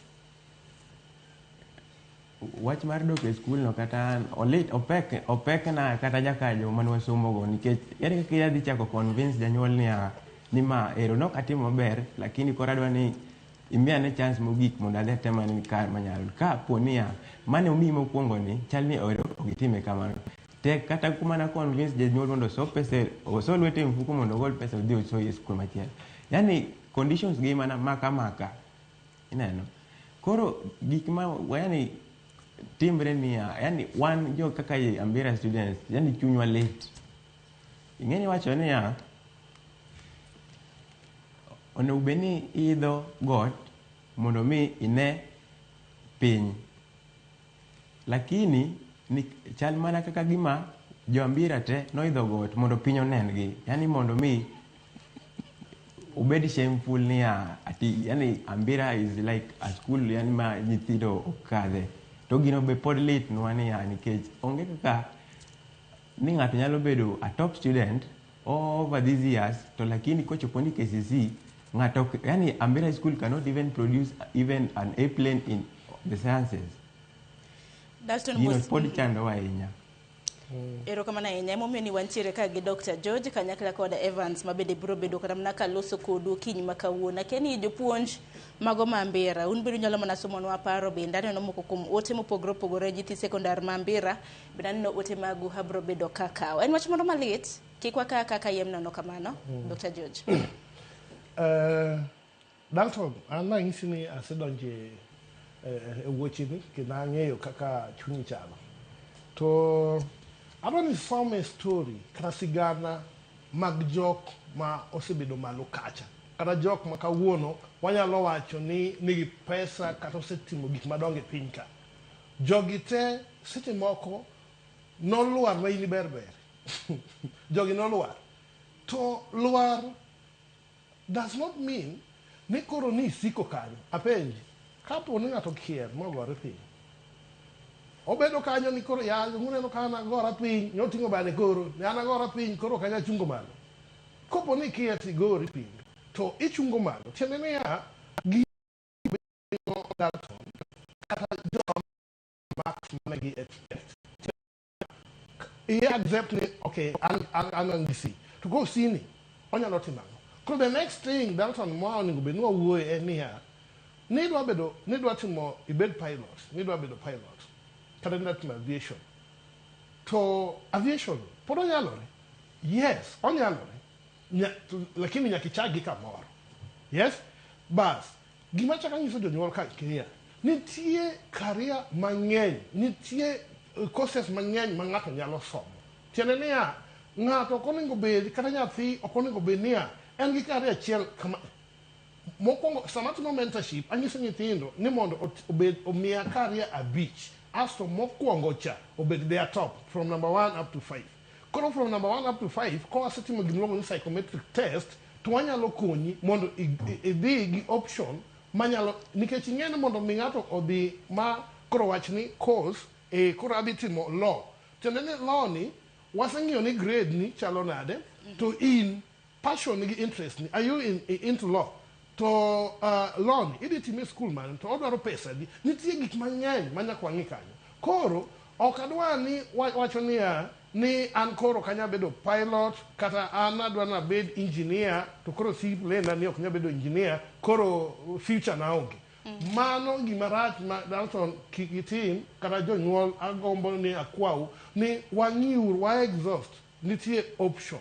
Wach mar dok e skul no kata an olit opek na kata jakajo mane wasomogo nikech ere kaka idhi chako convince janyuol niya ni ma ero nok atimo maber lakini koro adwa ni imiya ne chance mogik mondo adhi atem ane kar manyalo. Ka po niya mane omiyi mokwongo ni chal ni ero ok itime kamano. Tek kata mana convince janyuol mondo oso pesa, oso lwete e mfuko mondo ogol pesa odhi osoyi e skul machielo. Yani conditions gi mana maka maka. Ineno? Koro gik ma yani timbre niya, yani wan jo kaka Ambira students, yani chunywa lit. Ing'eni wacho niya, onego bed ni iidho got mondo mi ine piny. Lakini ni chal mana kaka gima jo Ambira te noidho got mondo piny onengi. Yani mondo mi obed shameful niya, ati yani Ambira is like a school yani ma nyithindo ok kadhe. To gino be pod litnwa niya nikech onge kaka ni ng'ato nyalo bedo a top student over these years to lakini kochopo ni KCC ng'ato yani Ambira School cannot even produce even an A plane in the sciences. Dalton Gino pod chandowa ahinya. Erokamano ahinya. Emomiyo ni wantiere ka gi Dr. George kanyakla kod Evans ma bende biro bedo kata mana kaloso kodu okinyi ma kawuono. Akia ni jopuonj mago ma Ambira, un bende unyalo mana somonwa paro bende aneno moko kuom ote mopogore opogore nyithi sekondar ma Ambira bende aneno ote magu abiro bedo kakawo. En wach moro malit, kik wakaw kaka yiem nono kamano, Dr. George. Dalton, an nanyisi ni asedonje e wuocheni kendo ang'eyo kaka chunyi chalo. To Adwa ni isome story kata sigana mag jok ma osebedo malo kacha. Kata jok ma kawuono wanyalo wacho ni nigi pesa kata osetimo gik madongo e piny ka. Jogi te seche moko nolwar ma in ber ber. Jogi nolwar. To lwar does not mean ni koro ni isiko kanyo. Apenji, kapo ni ng'ato kier mogore piny, obedo kanyo ni koro ya uneno ka an agora piny, noting'o bade koro, ni an agora piny, koro ok anyal chungo malo. Kopo ni ikier tigori piny, to ichungo malo. Tiende niya, gino Dalton, kata joma marks mane gi expect. I accept ni, okay, an gi C. To ko C ni, onyalo timo ang'o? Koro the next thing Dalton ma onego bed ni wawuoye en niya, nidwa bedo, nidwa timo, ibed pilot, nidwa bedo pilot, kata nidwa timo aviation. To aviation, pod onyalore? Yes, onyalore. Lakini nyaka ichak gi kamoro. Yes? Bas, gima chak anyiso jonyuol ka niya, nitie career mang'eny, nitie courses mang'eny ma ng'ato nyalo somo. Tiende niya, ng'ato ok onego bed, kata nyathi ok onego bed niya, en gi career achiel kama. Mokwongo, sama atimo mentorship, anyiso nyithindo ni mondo obed omiya career 5, asto mokwongo cha obed their top, from number 1 up to 5. Koro from number 1 up to 5, ka wasetimo gimiluongo ni psychometric test, to wanyalo konyi mondo idhi gi option manyalo, nikech ing'e ni mondo mi ng'ato odhi ma koro wach ni course, koro adhi timo law. Tiende ni law ni, waseng'iyo ni grade ni chalo nade, to in passion gi interest ni, are you into law? To law ni, idhi time e school mane, to odwaro pesa di. Nitie gik mang'eny ma nyaka wang'i kanyo. Koro, ok adwa ni wacho niya, ni an koro ok anyal bedo pilot, kata an adwa ni abed engineer, to koro C plane ni ok nyal bedo engineer, koro future na onge. Mano gima rach ma Dalton kik itim, kata jonyuol agombo ni akwau, ni wang'iuru, wa exhaust, nitie option.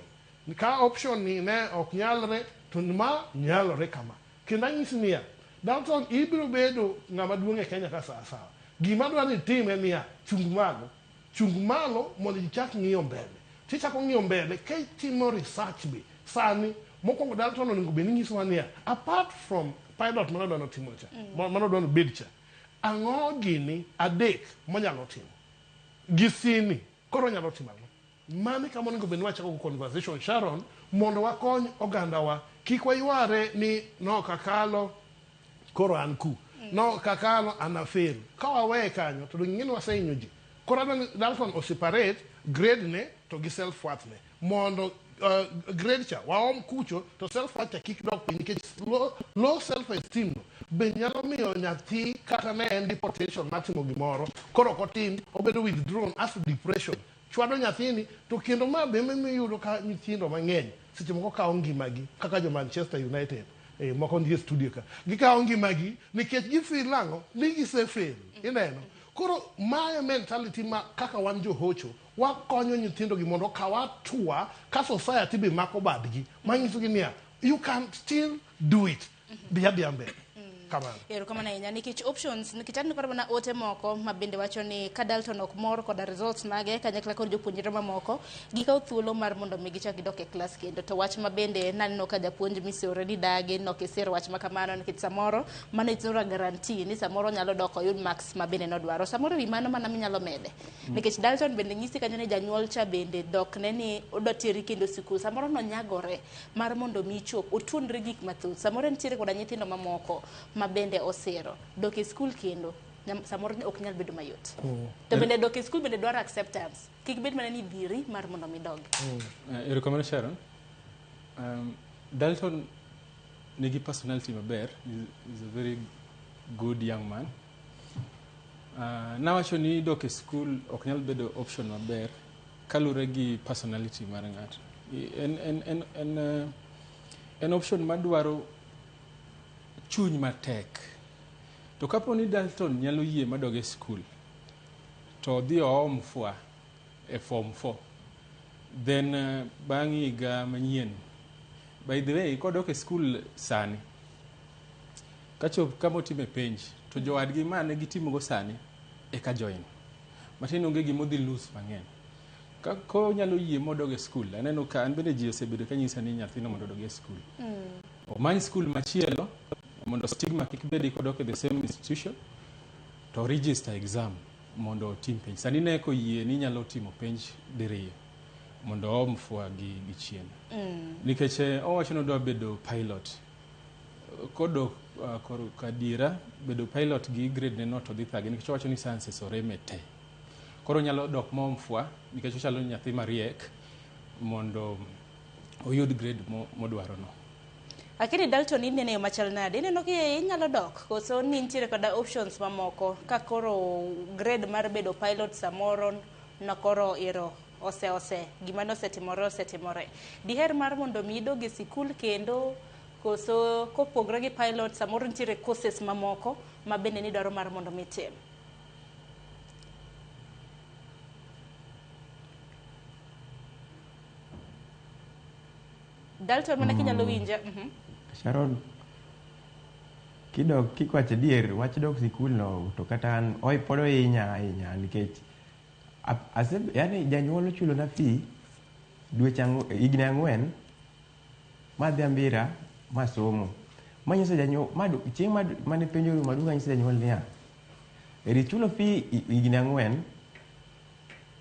Ka option ni ne ok nyalre, to ma nyalore kama. Kendo anyisi niya, Dalton ibiro bedo ng'ama duong' e Kenya ka sawa sawa. Gima adwa ni itim en niya, chung malo. Chung malo mondo ichak ng'iyo mbele. Tichako ng'iyo mbele ka itimo research be. Sani, mokwongo Dalton onego bed ni nyisowa niya, apart from pilot mane odwa notimo cha, mane odwa nobed cha, ang'o gini 3 monyalo timo? Gi sini, koro onyalo timo ang'o? Mano kama onego bed ni wachako go conversation, Sharon, mondo wakony ogandawa. Kik wayware ni no kakalo, koro an ku. No kakalo, an afail. Ka waweye kanyo, to dong' ing'e ni wasehinyo ji. Koro adwa ni Dalton o separate grade ne to gi self worth ne. Mondo grade cha waom kucho to self worth cha kik dok piny, nikech low self esteem no be nyalo miyo nyathi kata ne en gi potential mar timo gimoro, koro ok otim, obedo withdrawn as to depression. Chwado nyathini, to kendo ma be iyudo ka nyithindo mang'eny seche moko kawo ngimagi kaka jo Manchester United, moko nitie studio ka, gikawo ngimagi nikech gifeel ang'o ni gisefail. Ineno? Koro mae mentality ma kaka wan johocho wakonyo nyithindo gi mondo okaw hatua ka society be mako badgi manyiso gi niya, you can still do it, dhi adhiya mbele. Kamano. Erokamano ahinya nikech options, nikech aneno kata mana ote moko ma bende wacho ni ka Dalton ok mor koda results mage kanyakla kod jopuonjre mamoko, gikawo thuolo mar mondo mi gichak gidok e klas kendo. To wach ma bende naneno ka japuonj Missy already dagi, nok isir wach ma kamano nikech samoro mano it's not a guarantee ni samoro nyalo dok oyud marks ma bende nodwaro. Samoro ewi mano mana minyalo mede. Nikech Dalton bende nyisi kanyo ni janyuol cha bende dokne ni odwa teri kendo sikul. Samoro nonyagore mar mondo mi chop, otuonre gik mathoth. Samoro nitiere koda nyithindo mamoko ma bende osiro. Dok e skul kendo, samoro ok nyal bedo mayot. To bende dok e skul bende dwaro acceptance. Kik bed mana ni dhiri mar mondo mi dog. Erokamano Sharon. Dalton nigi personality maber, is a very good young man. Nawacho ni dok e skul ok nyal bedo option maber kaluwore gi personality mar ng'ato. En option madwaro chuny matek. To kapo ni Dalton nyalo yie madog e skul, to odhi oom fwa e form 4, then bang' higa manyien, by the way, kodok e skul sani, kachop kama otime penj, to jowadgi mane gitimogo sani eka join. Matiende onge gima odhi lose mang'eny. Ka konyalo yie modog e skul, aneno ka an bende ji osebedo ka nyisa ni nyathino mondo odog e skul. Omany skul machielo mondo stigma kik bedi kodok e the same institution to register exam mondo otim penj. Sani ne koyie ni inyalo timo penj diriyo mondo oom fwa gi chien. Nikech owacho ni odwa bedo pilot. Kodok korka adiera bedo pilot gi grade ne no to dhi thage nikech owacho ni sciences oreme te. Koro onyalo dok moom fwa nikech ochalo nyathi mariek mondo oyud grade modwaro no. Lakini Dalton inene yo machal nade? Ineno ki inyalo dok koso ni nitiere koda options mamoko ka koro grade mar bedo pilot samoro no koro ero ose gima nosetimore osetimore. Diher mar mondo mi idog e sikul kendo koso kopogre gi pilot samoro nitiere courses mamoko ma bende nidwaro mar mondo mi itim? Dalton mana kinyalo winja. Sharon, kidok kikwacho adier, wach dok sikul no to kata an oi pod ohinya ahinya nikech yani janyuol ochulo na fee dweche higni 4 madhi Ambira masomo. Manyiso janyuol chieng' mane penjo orumo aduogo anyiso janyuol niya, eri chulo fee higni 4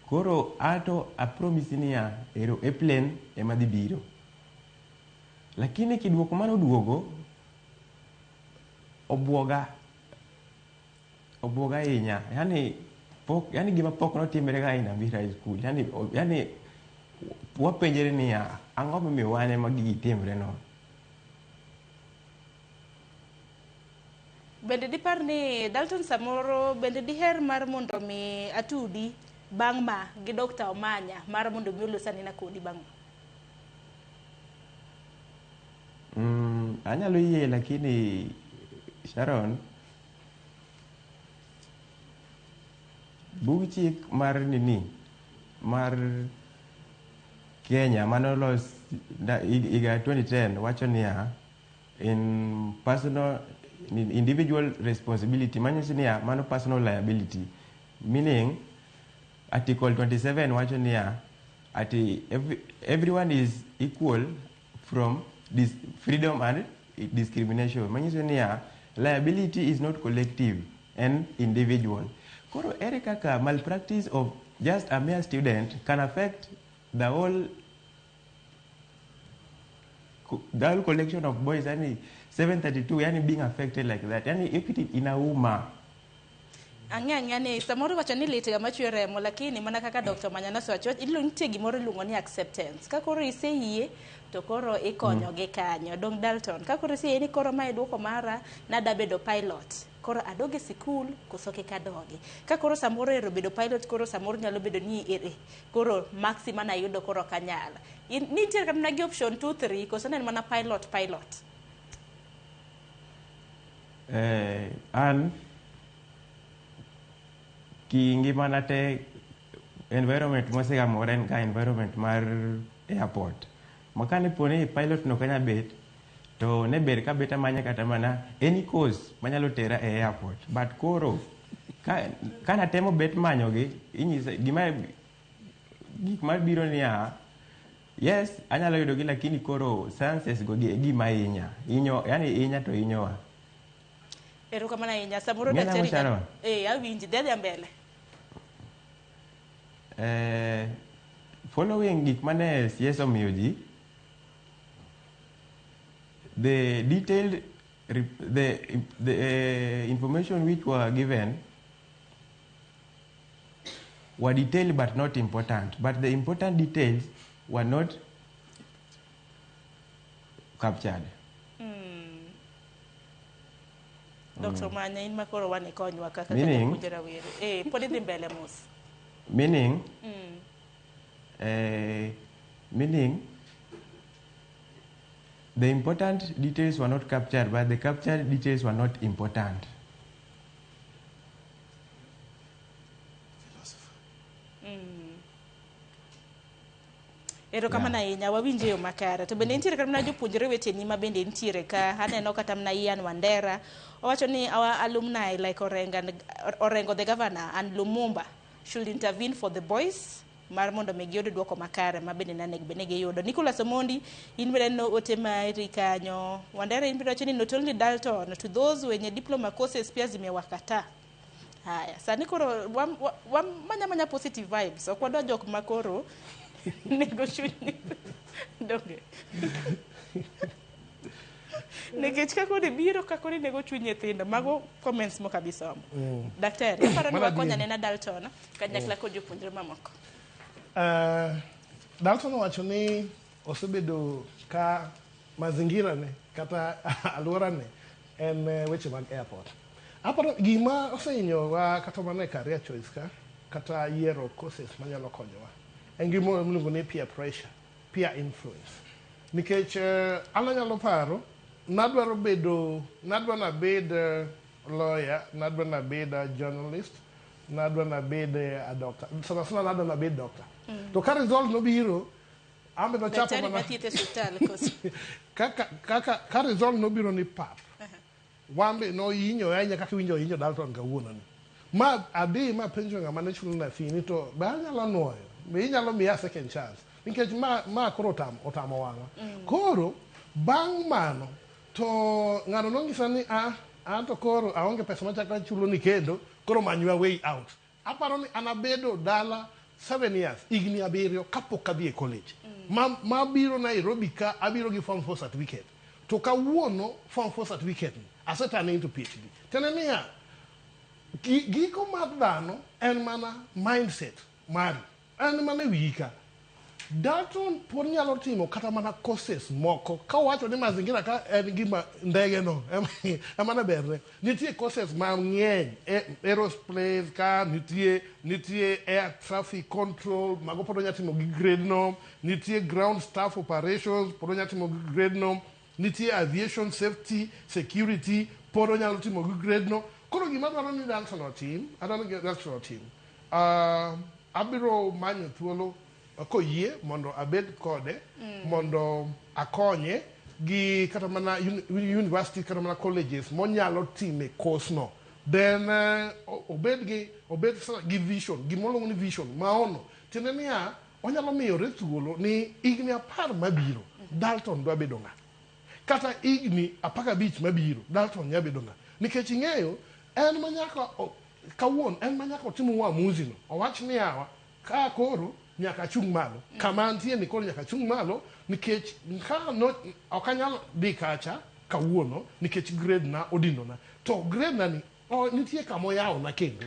koro ato apromise niya ero e plane ema dhi biro. Lakini kiduoko mane oduogo obuoga ahinya. Yani pok yani gima pok notimre ga in Ambira High School. Yani wapenjre niya ang'o momiyo wan ema gigi timre no. Bende dipar ni Dalton samoro bende diher mar mondo mi atudi bang' ma gi Dr. Omanya mar mondo mi olos anena kodi bang' ma? Anyalo yie lakini Sharon, bug chik mar nini mar Kenya manolos higa 2010 wacho niya in personal in individual responsibility manyiso niya mano personal liability, meaning article 27 wacho niya ati everyone is equal from this freedom and discrimination. Manyiso niya liability is not collective and individual. Koro ere kaka malpractice of just a mere student can affect the whole collection of boys, yani 732, yani being affected like that, yani equity inauma. Ang'e ni samoro wacho ni lit ga machwe remo, lakini mana kaka Dr. Manyana osewacho, nitie gimoro iluongo ni acceptance. Ka koro iseyie to koro ikonyo gi kanyo. Dong Dalton, ka koro iseyie ni koro mae duoko mara nada bedo pilot, koro adog e sikul koso kik adogi. Ka koro samoro ero bedo pilot, koro samoro nyalo bedo ni ere koro maxi mana yudo koro ok anyal. Nitie kata mana gi option 2 3 koso ne en mana pilot. An ki ngimana te environment mosegamore en ka environment mar airport. Makane poni pilot no kanya bet to ne ber ka bet amanya kata mana any course manyalo tera e airport. But koro kana temo bet manyogi inyisa gima gik mabiro niya yes anyalo yudo gi lakini koro sciences go gi gima hinya hinyo yani hinya to hinyowa. Erokamano ahinya. Samoro daktari awinji dhi mbele. Following gik mane CS omiyo ji, the detailed the information which were given were detailed but not important. But the important details were not captured. Dr. Manya in makoro wane konywa kaka japuonj rawere. Pod idhi mbele mos. Meaning, meaning the important details were not captured, but the captured details were not important. Erokamano ahinya, wawinjo yo makare. To bende nitiere kata mana jopuonjre weteni ma bende nitiere ka. Aneno kata mana Ian Wandera owacho ni our alumni like Orengo the governor and Lumumba should intervene for the boys. mar mondo mi giyud duoko makare ma bende nanego bed ni giyudo. Nicholas Omondi, in bende aneno ote mari kanyo. Wandera in bende wacho ni not only Dalton, to those wenye diploma courses pia zimewakataa. Haya, sani koro wamanya manya positive vibes. Ok wadwa jok ma koro nego chuny donge. Nikech ka koro ibiro ka koro inego chuny nyithindo, mago comments mok abi somo. Daktari, aparo ni Mano wakonya adier. nena Dalton kanyakla kod jopuonjre mamoko. Dalton owacho ni osebedo ka mazingira ne kata alwora ne en weche mag airport. Aparo gima osehinyowa kata mana e career choice ka kata yiero courses manyalo konyowa en gima iluongo ni peer pressure, peer influence. Nikech an anyalo paro nadwaro bedo nadwa nabed lawyer, nadwa nabed a journalist, nadwa nabed a doctor. Sana sana nadwa nabed doctor. To ka result nobiro, an be nochapo Daktari mana mathieth e osiptal koso. kaka ka result nobiro ni pap wan be nohinyo ahinya kaka iwinjo hinyo Dalton kawuono ni ma adhi ma penjo ng'ama ne chulo na fee ni to be anyalo nuoyo be inyalo miya second chance nikech ma koro otamo wang'a. Koro bang' mano to ng'ano nonyisa ni a an to koro aonge pesa machako achulo ni kendo koro manywa way out. Aparo ni an abedo dala 7 years, higni 7 kapok adhi e college. Ma biro Nairobi ka abiro gi form 4 certificate. To kawuono form 4 certificate ni asetane into PhD. Tiende niya, giko mar dhano en mana mindset mari. En mana e wiyi ka. Dalton pod nyalo timo kata mana courses moko ka owacho ni mazingira ka en gima ndege no ema ne berne. Nitie courses mang'eny aerospace ka nitie air traffic control mago pod onyalo timo gi grade no, nitie ground staff operations pod onyalo timo gi grade no, nitie aviation safety security pod onyalo timo gi grade no. Koro gima dwaro ni Dalton otim, adwaro ni Dalton otim. Abiro manyo thuolo koyie mondo abed kode mondo akonye gi kata mana university kata mana colleges monyalo time course no. Then obed gi obed gi vision, gima ni vision maono. Tiende niya, onyalo miyore thuolo ni higni 10 mabiro Dalton dwa bedo ng'a. Kata higni 15 mabiro Dalton nya bedo ng'a. Nikech ing'eyo en manyaka kawuono en manyaka otim uamuzi no. Owach ni yawa ka koro nyaka achung' malo. Kama antie ni koro nyaka achung' malo nikech ka no ok anyal dhi kacha kawuono nikech grade na odinona. To grade na ni nitie kama oyawona kendo.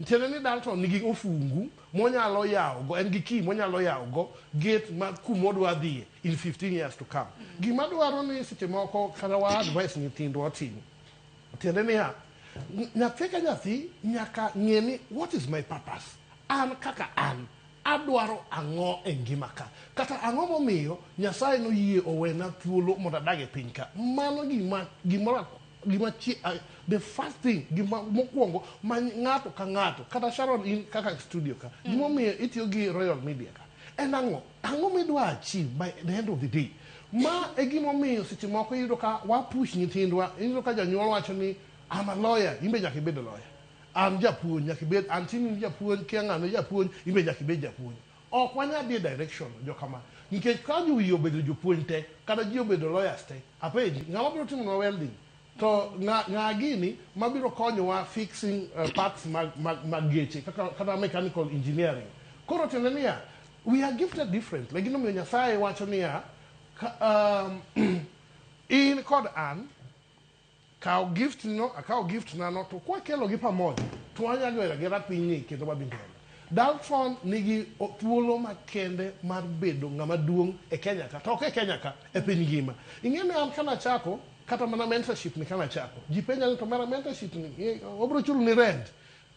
Tiende ni Dalton nigi ofungu monyalo yawogo, en gi key monyalo yawogo gate ma kumodwa dhiye in 15 years to come. Gima dwaro ni seche moko kata wa advice nyithindwa otim. Tiende niya, nyathi ka nyathi nyaka ng'e ni what is my purpose? An kaka an, adwaro ang'o e ngima ka? Kata ang'o momiyo Nyasaye noyie owena thuolo mondo adag e piny ka? Mano gima gimoro gima the first thing gima mokwongo ma ng'ato ka ng'ato kata Sharon in kaka studio ka gimomiyo itiyo gi Royal Media ka en ang'o? Ang'o midwa achieve by the end of the day? Ma e gimomiyo seche moko iyudo ka wa push nyithindwa, iyudo ka janyuol wacho ni I'm a lawyer, in be nyaka ibed lawyer. An japuonj nyaka ibed, anti ni japuonj, kia ng'ano japuonj, in be nyaka ibed japuonj. Ok wanyal dhi e direction jokama. Nikech ka ji obedo jopuonj te, kata ji obedo lawyers te, apenji, ng'ama biro timonwa welding? To ng'a gini mabiro konyowa fixing parts mag geche, kata mechanical engineering. Koro tiende niya, we are gifted differently. Gimomiyo Nyasaye wacho niya, in kod an, kaw gift no, akaw gift na no, to kwakelo gi pamoja, to wanyalo gero agera pinyni kendo wadhi mbele. Dalton nigi thuolo makende mar bedo ng'ama duong' e Kenya ka, to ok e Kenya ka, e piny ngima. Ing'e ni an kanachako, kata mana mentorship ni kanachako, ji penja ni to mara mentorship ni, obiro chulo ni rent.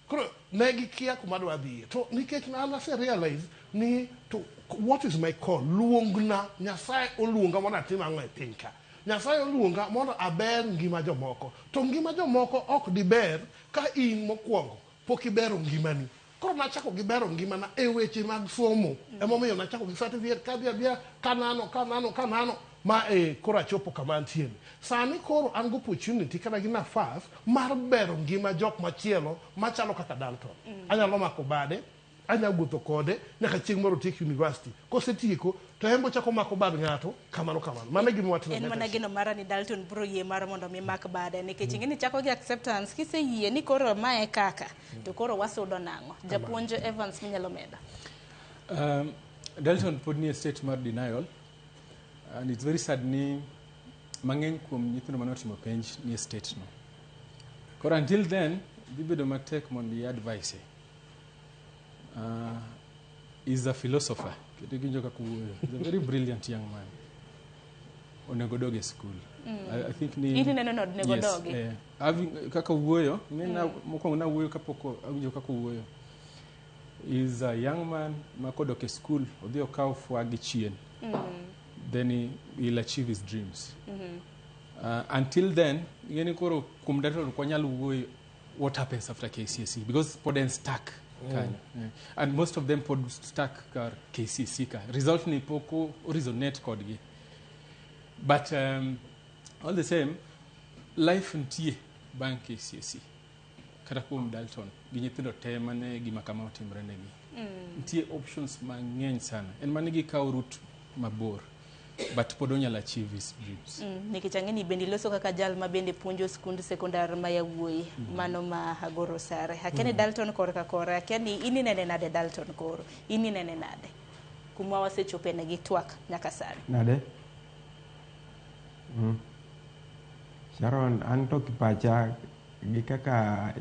Koro ne gikia kuma adwa dhiye. To nikech an ase realize ni to what is my call? Luongna, Nyasaye oluonga mondo atim ang'o e piny ka. Nyasaye oluonga mondo aber ngima jomoko. To ngima jomoko ok diber ka in mokwongo pok ibero ngimani. Koro nachako gi bero ngimana e weche mag somo. Emomiyo nachako gi certificate kadhi adhiya kanano, kanano, kanano, ma e koro achopo kama antie ni. Sani koro an gi opportunity kata gi nafas mar bero ngima jok machielo machalo kaka Dalton. Anyalo mako bade Anya wuotho kode nyaka chieng' moro otiek university. Kosetieko to en bochako mako bad ng'ato kamano kamano. Mano e gima watimo. En mana geno mara ni Dalton biro yie mar mondo mi mak bade nikech ing'e ni chako gi acceptance kiseyie ni koro mae kaka to koro wasudo nang'o. Japuonj Evans minyalo medo. Dalton pod nie state mar denial and it's very sad ni mang'eny kuom nyithindo mane otimo penj nie state no. Koro until then dhi bedo matek mondo i advise. Is a philosopher. Kendo iwinjo kaka owuoyo. He's a very brilliant young man. Onego dog e school. I think ni In ineno ni onego yes, dogi? Kaka owuoyo, mokwongo nawuoyo kapok awinjo kaka owuoyo. Is a young man ma kodok e school, odhi okaw fwa gi chien. Then he'll achieve his dreams. Until then, ing'e ni koro kuom Dalton ok wanyal wuoyo what happens after KCSE because pod en stuck kanyo. Yeah. And most of them pod stuck kar KCSE ka. Result ni pok o resonate kodgi. But all the same, life nitie bang' KCSE. Kata kuom Dalton, gi nyithindo te mane gima kama otimre negi. Nitie options mang'eny sana. En mana ni gikawo route mabor. But pod onyalo achieve his dreams. Nikech ang'e ni bende iloso kaka jal ma bende puonjo skund sekondar ma yawuoyi mano ma Agoro Sare. Akia ni Dalton korka kore, akia ni in inene nade Dalton koro, in inene nade kuma wasechope ne gi twak nyaka sani. Nade? Sharon, an to kipacha gi kaka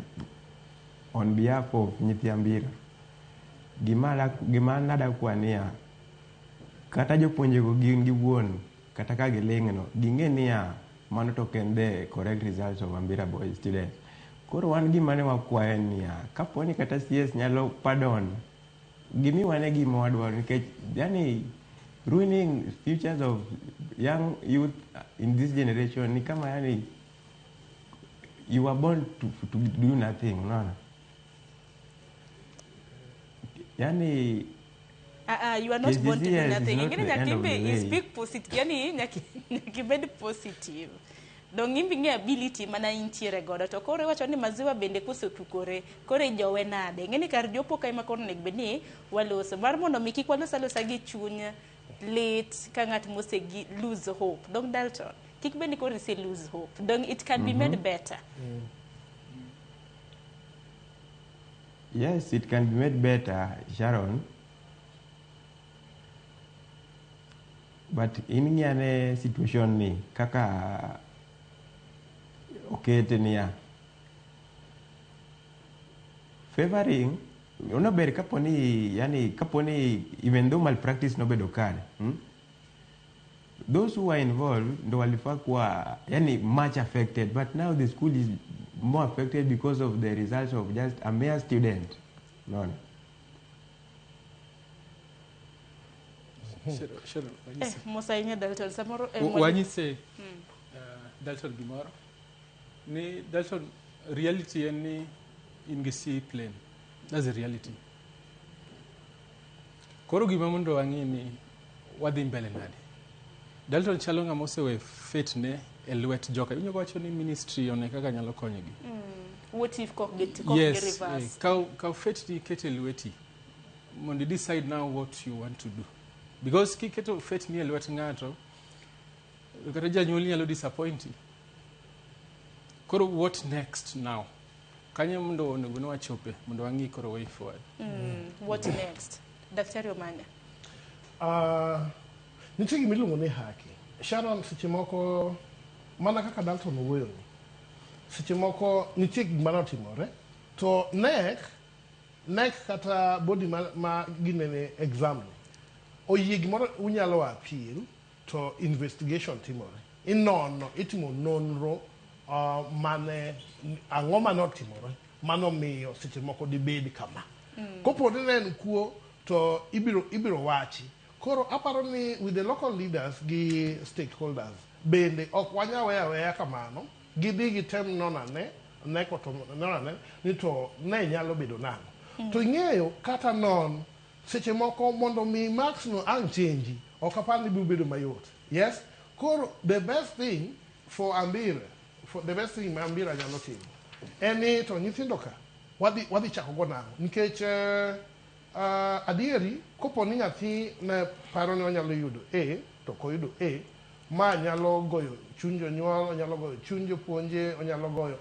on behalf of nyithi Ambira, gima nadakwa niya, kata jopuonjego gin giwuon, kata ka giling'no, ging'e niya, mano to ok en the correct results of Ambira Boys students. Koro wan gima ne wakwayo en niya, kapo ni kata CS nyalo pardon, gimiwane gima wadwaro nikech yani ruining futures of young youth in this generation ni kama yani you were born to do nothing, unaona? Yani You are not born to do KCSE is nothing. not Ingine the end nyaka of the imbe way. speak positive. Yani nyaka ibed positive. Dong imbe ng'e ability mana intiere godo to koro iwacho ni maziwa bende kosetukore koro ijowe nade. Ing'e ni kar jopo ka ema koro onego bed ni waloso mar mondo mi kik walos alosa gi chuny lit ka ng'at mose gi lose hope. Dong Dalton, kik bed ni koro ise lose hope. Dong it can be made better. Yes, it can be made better, Sharon. But in ng'ane situation ni kaka okete niya favoring onober kapo ni yani kapo ni even though malpractice nobedo kare, Those who are involved ndo walifaa kuwa yani much affected, but now the school is more affected because of the results of just a mere student. No. Sharon, wanyise. Musa inye Dalton samoro Wanyise Dalton gimoro ni Dalton reality en ni in gi C plane. That's the reality. Koro gima mondo wang'i ni wadhi mbele nade. Dalton chalo ng'ama osewe fate ne e lwet joka. Iwinjo wacho ni ministry one kaka nyalo konyogi. What if kok gi kok gi Yes, reverse? Kaw fate ni ikete e lweti mondo i decide now what you want to do. Because kiketo fate ni e lwet ng'ato, kata janyuol nyalo disappoint. Koro what next now? Kanyo mondo onego ni wachope mondo wang'i koro way forward. What next? Daktari Omanya. Nitie gima iluongo ni haki. Sharon, seche moko mana kaka Dalton owuoyo ni, seche moko nitie gik mane otimore to NEC kata body ma ginene exam ni oyie gimoro unyalo appeal to investigation timore. Inono, itimo nonro mane ang'o mane otimore mano miyo seche moko dibed kama. Kopo ni ne en kuo to ibiro wachi. Koro aparo ni with the local leaders gi stakeholders bende ok wanya weya aweya kamano, gidhi gitem nonane neko to nonane ni to ne nyalo bedo nang'o. To ing'eyo kata non seche moko mondo mi marks no ang' change ok apar ni biro bedo mayot. Yes, koro the best thing for Ambira, for the best thing ma Ambira nyalo timo en ni to nyithindo ka wadhi chako go nang'o nikech Adieri kopo ni nyathi ne paro ni onyalo yudo A to ok oyudo A, ma nyalo goyo chuny jonyuol, onyalo goyo chuny jopuonje, onyalo goyo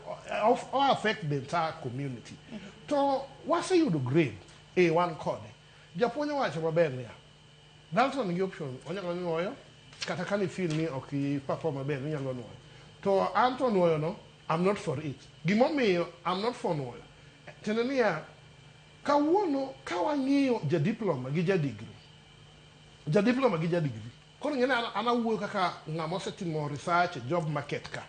o affect the entire community. To waseyudo grade A wan kode. Japuonj owacho maber niya, Dalton nigi option, onyalo nuoyo kata ka ni feel ni ok i perform maber inyalo nuoyo. To an to nuoyo no, I'm not for it. Gimomiyo I'm not for nuoyo. Tiende niya, kawuono ka wang'iyo ja diploma gi ja degree, ja diploma gi ja degree, koro ing'e ni an awuoyo kaka ng'ama osetimo research e job market ka.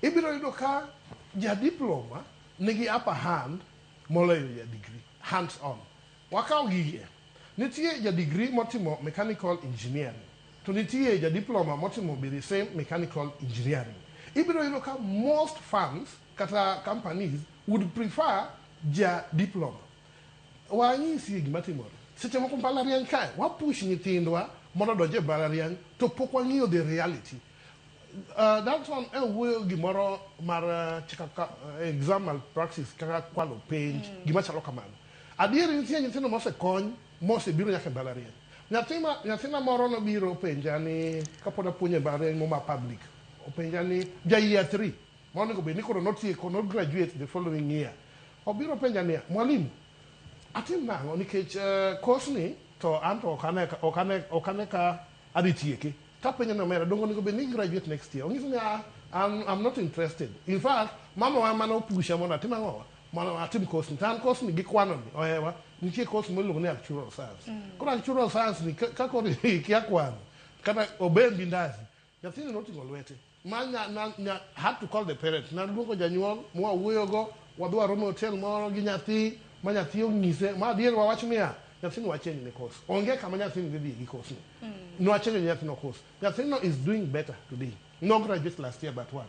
Ibiro yudo ka ja diploma nigi upper hand moloyo ja degree, hands on. Wakaw gigi. Nitie ja degree motimo mechanical engineering, to nitie ja diploma motimo be the same mechanical engineering. Ibiro yudo ka most firms kata companies would prefer ja diploma. Wanyisi gima timore. Seche moko mbalariany kae, wapush nyithindwa mondo odonj e mbalariany to pok wang'iyo the reality. Dalton e wuoyo gimoro mar kaka exam malpractice kaka kwalo penj, gima chalo kamano. Adieri nitie nyithindo mosekony mosebiro nyaka e mbalariany. Nyathina moro nobiro penja ni kapod apuonjo e mbalariany mo ma public. Openja ni ja year 3 monego bed ni koro notieko no graduate the following year. Obiro penja niya, mwalimu, atim nang'o nikech course ni to an to ok ane ka adhi tieke. Tapenjo ni omera, dongo onego bed ni graduate next year. Onyisa ni ah, I'm not interested. In fact, mama wa mane opusha mondo atim ang'owa? Mondo atim course ni. To an course ni gi kwano ni ohewa. Nitie course miluongo ni actuarial science. Koro actuarial science ni ka koro ikia kwano kata obembi ndasi. Nyathini noting'o lwete. Ma nya, had to call the parents. Naluongo janyuol, mwawuoyogo, wadhi waromo e hotel moro gi nyathi, ma nyathi onyise, ma adier wawach niya, nyathini wachange ne course. Onge kama nyathini dhi dhi gi course ni. Nwachange ne nyathino course. Nyathino is doing better today. No graduate last year but one.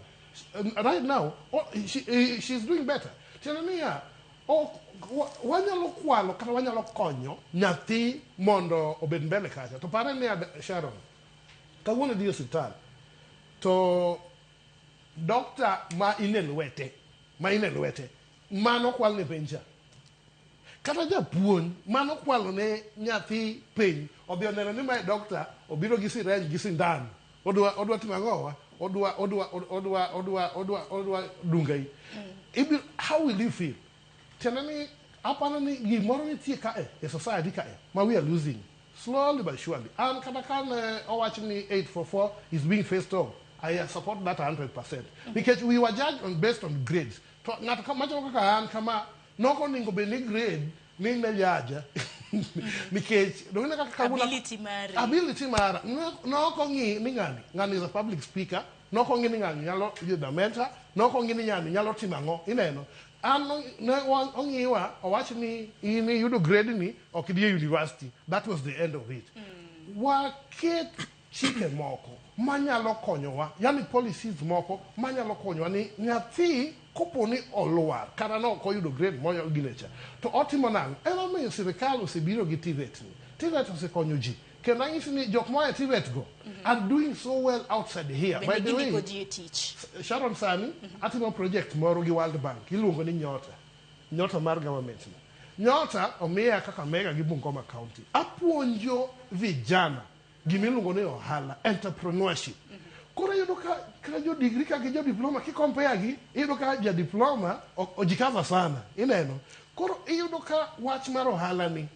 Right now, oh, she's doing better. Tiende niya, ok wanyalo kwalo kata wanyalo konyo nyathi mondo obed mbele kacha. To pare niya, Sharon, kawuono idhi e osiptal, to doctor ma in e lwete, ma in e lwete, mano kwal ne penj cha. Kata japuonj mano kwalo ne nyathi penj, odhi oneno ni mae doctor obiro gi syringe gi sindan. Odwa timo ang'owa? Odwa dungai. How will you feel? Tiende ni aparo ni gimoro nitie kae e society kae ma we are losing slowly but surely. An kata ka ne owach ni 844 is being phased off, I support that 100%. Nikech we were judged on based on grades. To ng'ato machalo kaka an kama nok onego bed ni grade ni ne jaja. Nikech donge kaka kawuono Ability mari. Ability mara nok ong'i ni ng'ani is a public speaker, nok ong'i ni ng'ani nyalo yudo mentor, nok ong'i ni ng'ani nyalo timo ang'o, ineno. An ne ong'iwa owach ni in iyudo grade ni ok idhi e university. That was the end of it. Waket chike moko manyalo konyowa, yani policies moko manyalo konyowa ni nyathi kopo ni olwar kata ne ok oyudo grade moyo gine cha to otimo nang'o? Emomiyo sirikal osebiro gi TVET ni. TVET osekonyo ji kendo anyisi ni jok moa e TVET go are doing so well outside here. By Bende the way, gindiko ji e tich. Sharon, sani atimo project moro gi World Bank iluongo ni Nyota. Nyota mar government ni. Nyota omiya Kakamega gi Bungoma County. Apuonjo vijana gimiluongo ni ohala, entrepreneurship. Koro iyudo ka jo degree ka gi jo diploma ki compare gi, iyudo ka ja diploma ojikaza sana, ineno. Koro iyudo ka wach mar ohala ni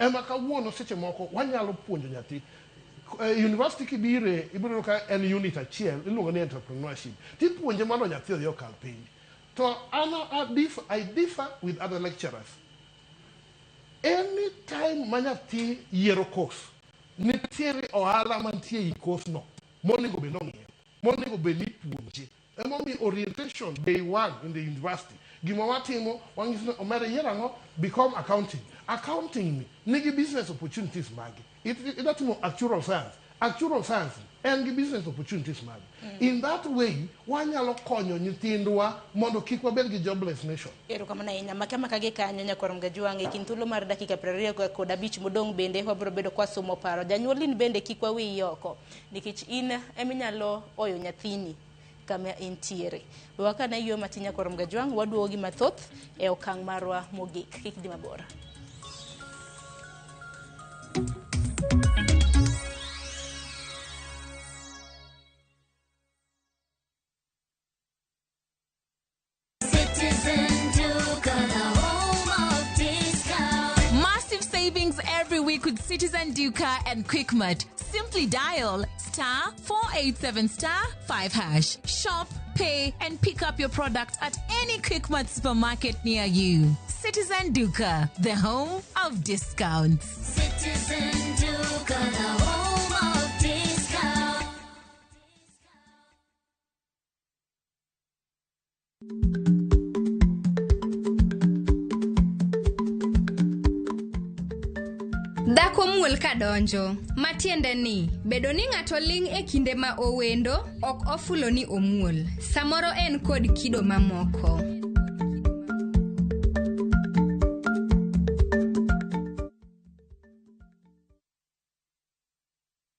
ema kawuono seche moko wanyalo puonjo nyathi. University kibire, ibiro yudo ka en unit achiel iluongo ni entrepreneurship. Tipuonje mondo nyathi odhi okal penj. To an I differ with other lecturers. Any time ma nyathi yiero course, nitiere ohala mantie ei course no monego bed nong'iyo, monego bed ni ipuonje. Emomiyo orientation day one in the university. Gima watimo, wang'iso ni omera yiero ang'o? Become accounting. Accounting ni nigi business opportunities mage. Idwa timo actuarial science. Actuarial science en gi business opportunities mage. In that way, wanyalo konyo nyithindwa mondo kik wabed gi jobless nation. Erokamano ahinya. Maka maka gi kanyo nyakwar Mgajwang' e kind thuolo mar dakika 25 modong' bende wabiro bedo kwasomo paro. Janyuol in bende kik wawiyi oko nikech in eminyalo oyo nyathini kama entiere. We wakane yweyo matin nyakwar Mgajwang' waduogo gi mathoth e okang' marwa mogik. Kik dhi mabor. Citizen Duka, the home of discount. Massive savings every week with Citizen Duka and Quickmart. Simply dial star 487 star 5 hash. Shop, pay, and pick up your product at any Quickmart supermarket near you. Citizen Duka, the home of discounts. Citizen Duka, the home of discount. Dhako muol kadonjo, matiende ni bedo ni ng'ato ling' e kinde ma owendo ok ofulo ni omuol. Samoro en kod kido mamoko.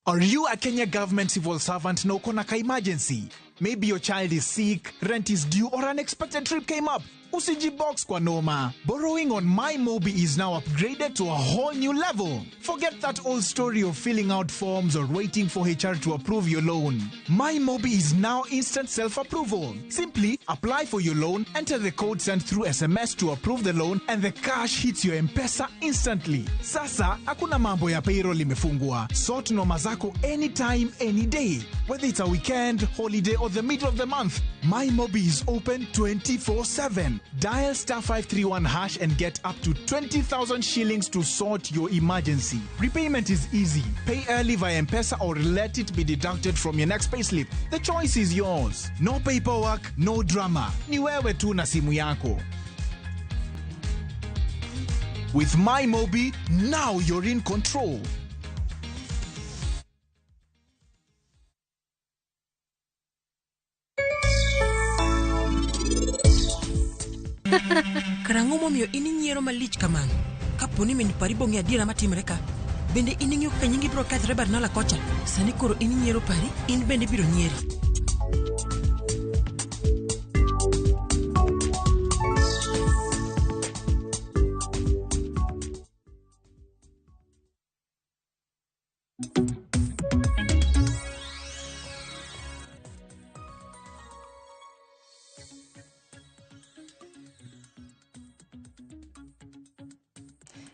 Are you a Kenya government civil servant na uko na ka emergency? Maybe your child is sick, rent is due, or unexpected trip came up. Usijibox kwa noma. Borrowing on MyMobi is now upgraded to a whole new level. Forget that old story of filling out forms or waiting for HR to approve your loan. MyMobi is now instant self-approval. Simply apply for your loan, enter the code sent through SMS to approve the loan, and the cash hits your M-Pesa instantly. Sasa, hakuna mambo ya payroll imefungwa. Sort noma zako anytime, any day. Whether it's a weekend, holiday, or the middle of the month, MyMobi is open 24/7. Dial star 531 hash and get up to 20,000 shillings to sort your emergency. Repayment is easy. Pay early via M-Pesa or let it be deducted from your next payslip. The choice is yours. No paperwork, no drama. Ni wewe tu na simu yako. With MyMobi, now you're in control. Karang'o momiyo in inyiero malich kamano? Kapo ni min pari bong'e adiera matimore ka, bende in ing'eyo kaka nyingi biro kethore Barnala kocha? Sani koro in inyiero pari, in bende ibiro nyieri.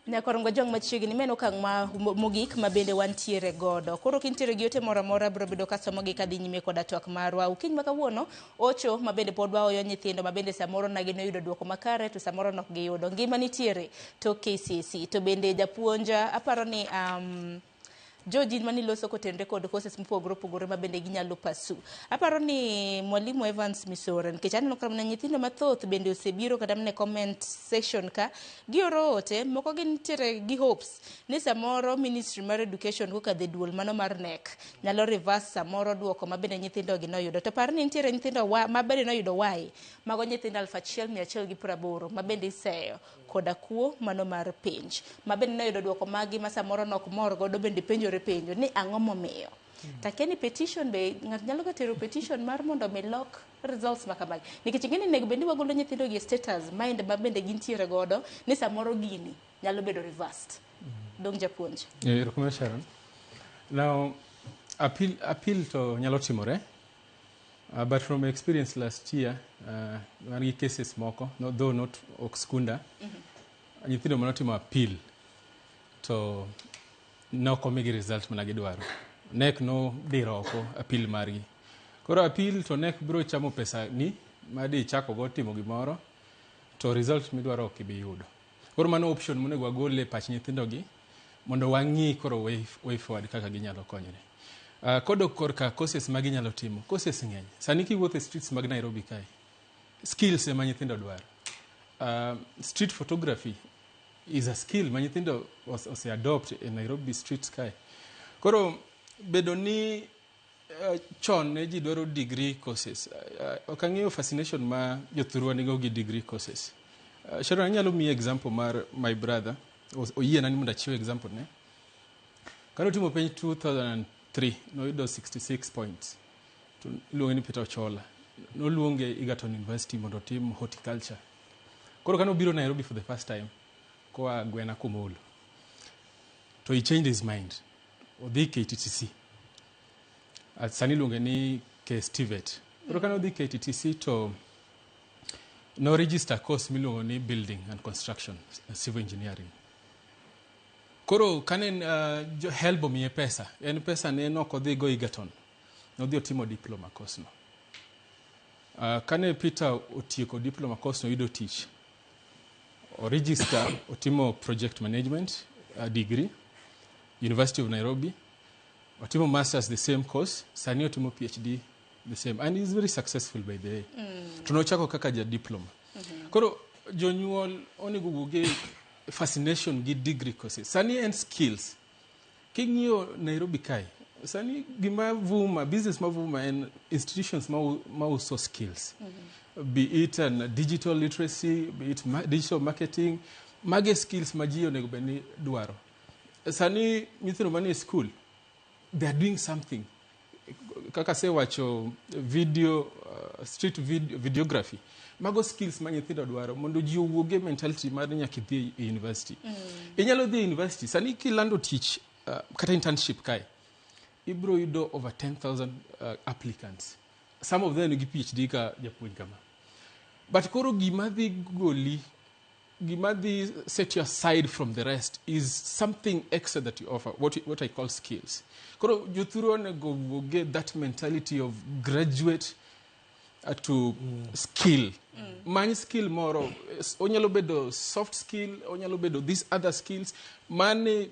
Nyakorongo jong machiegni meno okang' ma mogik ma bende wantiere godo. Koro kintiere gi ote moro amora biro bedo ka somogi kadhi nyime koda twak marwa. Okinyi ma kawuono, ocho ma bende pod waoyo nyithindo ma bende samoro na ginoyudo duoko makare to samoro nok giyudo. Ngima nitiere tok KCSE. To bende japuonja aparo ni George in maniloso kotenre kod courses mopogore opogore ma bende ginyalo pursue. Aparo ni Mwalimu Evans Misore, nikech aneno ka mana nyithindo mathoth bende osebiro kata mana e comment section ka gioro ote, moko gintiere gi hopes ni samoro Ministry mar Education kokadho e duol mano mar KNEC nyalo reverse samoro duoko ma bende nyithindo gi noyudo. To par ni nitiere nyithindo ma bende noyudo Y, mago nyithindo 1180 ma bende iseyo koda kuo mano mar penj. Ma bende noyudo duoko magi ma samoro nok mor godo bende penjore penjo ni ang'o momiyo. Takia ni petition be ng'ato nyalo ga tero petition mar mondo mi lok results ma kamagi. Nikech ing'e ni onego bed ni wagolo nyithindo gi e status mind ma bende gintiere godo ni samoro gini nyalo bedo reversed. Dong japuonj. Erokamano Sharon. Now, appeal to nyalo timore. But from experience last year, wan gi cases moko, no, though not ok skunda, nyithindo manotimo appeal to nok omigi result mana gidwaro. KNEC nodiro oko appeal margi. Koro appeal to KNEC biro chamo pesa ni madi ichako go timo gimoro to result midwaro ok ibi yudo. Koro mano option monego wagol e pach nyithindo gi mondo wang'i koro way forward kaka ginyalo konyore. Kodok korka courses ma ginyalo timo, courses ng'eny. Sani kiwuotho e streets mag Nairobi kae, skills ema nyithindo dwaro. Street photography is a skill ma nyithindo ose adopt e Nairobi streets kae. Koro bedo ni chon ne ji dwaro degree courses. Ok ang'eyo fascination ma jothurwa nigo gi degree courses. Sharon, anyalo miyi example mar my brother. Oyiena ni mondo achiw example ne. Kane otimo penj 2003, noyudo 66 points. To iluonge ni Peter Ochola. Noluonge Egerton University mondo otim horticulture. Koro kane obiro Nairobi for the first time, koa Gwena Kumolo. To he changed his mind. Odhi KTTC. Sani iluonge ni KSTVET. Koro kane odhi KTTC to no register course miluongo ni Building and Construction, Civil Engineering. Koro kane HELB omiye pesa, en pesa ne nok odhi go Egerton. Nodhi otimo diploma course no. Kane Peter otieko diploma course no oyudo tich. O register otimo project management degree, University of Nairobi. Otimo masters the same course, sani otimo PhD the same. And he's very successful by the way. To nochako kaka ja diploma. Koro jonyuol onego wuoge fascination gi degree courses. Sani en skills. King'iyo Nairobi kae, sani gima vuma, business mavuma en institutions ma uso skills. Be it an digital literacy, be it digital marketing, mage skills ma ji onego bed ni dwaro. Sani nyithindo manie school, they are doing something. Kaka asewacho video, street video, videography. Mago skills ma nyithindo dwaro mondo ji owuog e mentality mar ni nyaka idhi e university. Inyalo dhi e university, sani kilando tich kata internship kae, ibro yudo over 10,000 applicants. Some of them nigi PhD ka japuonj kama. But koro gima dhi goli, gima dhi set you aside from the rest is something extra that you offer, what I call skills. Koro jothuru onego wuoge that mentality of graduate to skill. Many skill moro, onyalo bedo soft skill, onyalo bedo these other skills. Mane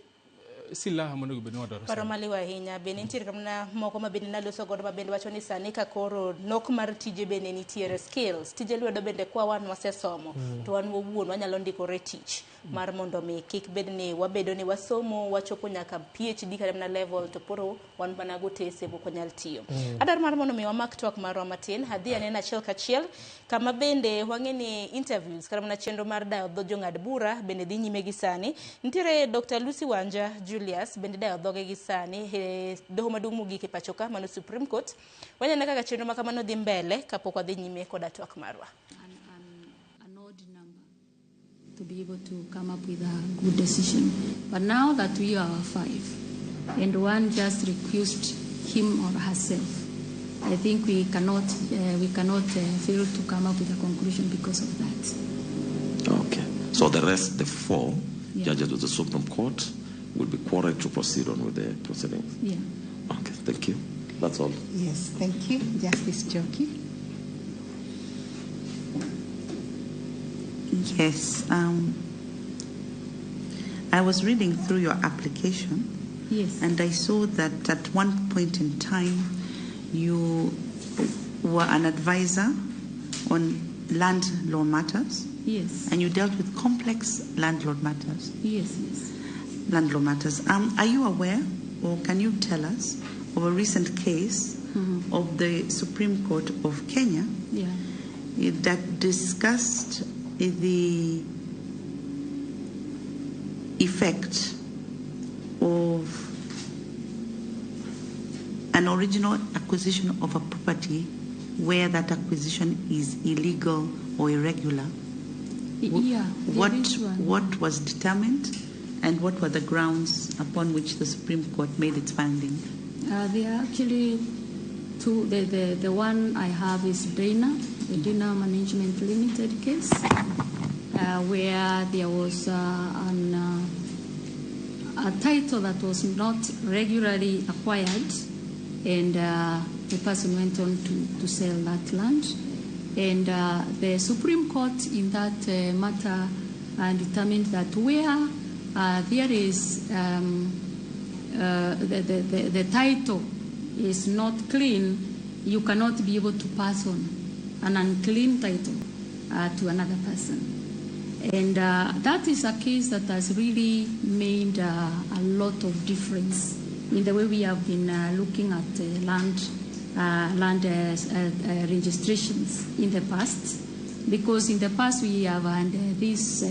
silaha monego bed ni wadwaro Paro sani. maliw ahinya. Bende nitiere kamna moko ma bende naloso godo ma bende wacho ni sani ka koro nok mar tije bende nitiere skills tije lwedo bende kwa wan wasesomo to wan wawuon wanyalo ndikore tich mar mondo mi kik bed ni wabedo ni wasomo wachopo nyaka PhD kata mana level to koro wan mana gotese mok wanyal tiyo. Adwaro mar mondo mi wamak twak marwa matin adhi anena achiel kachiel kama bende wang'e ni interviews kata mana chenro mar dayo dho jong'ad bura bende dhi nyime gi sani. Nitiere Dr. Lucy Wanja Julius bende dayo dhoge gi sani e doho maduong' mogik e pacho ka mano Supreme Court. Waneno kaka chenro ma kamano dhi mbele kapok wadhi nyime koda twak marwa. An odd number to be able to come up with a good decision. But now that we are five, and one just recused him or herself, I think we cannot fail to come up with a conclusion because of that. Okay. So the rest, the four judges of the Supreme Court, will be quorate to proceed on with the proceedings. Yeah. Okay, thank you. That's all. Yes, thank you. Justice Njoki. Yes. I was reading through your application. Yes. And I saw that at one point in time you were an advisor on land law matters. Yes. And you dealt with complex landlord matters. Yes. Land law matters. Are you aware, or can you tell us, of a recent case of the Supreme Court of Kenya that discussed the effect of an original acquisition of a property where that acquisition is illegal or irregular? Yeah, there is one. What was determined and what were the grounds upon which the Supreme Court made its finding? There are actually two. The one I have is Dana, the Dana Management Limited case, where there was a title that was not regularly acquired, and the person went on to sell that land. And the Supreme Court in that matter determined that where there is the title is not clean, you cannot be able to pass on an unclean title to another person. And that is a case that has really made a lot of difference in the way we have been looking at land registrations in the past. Because in the past we have had these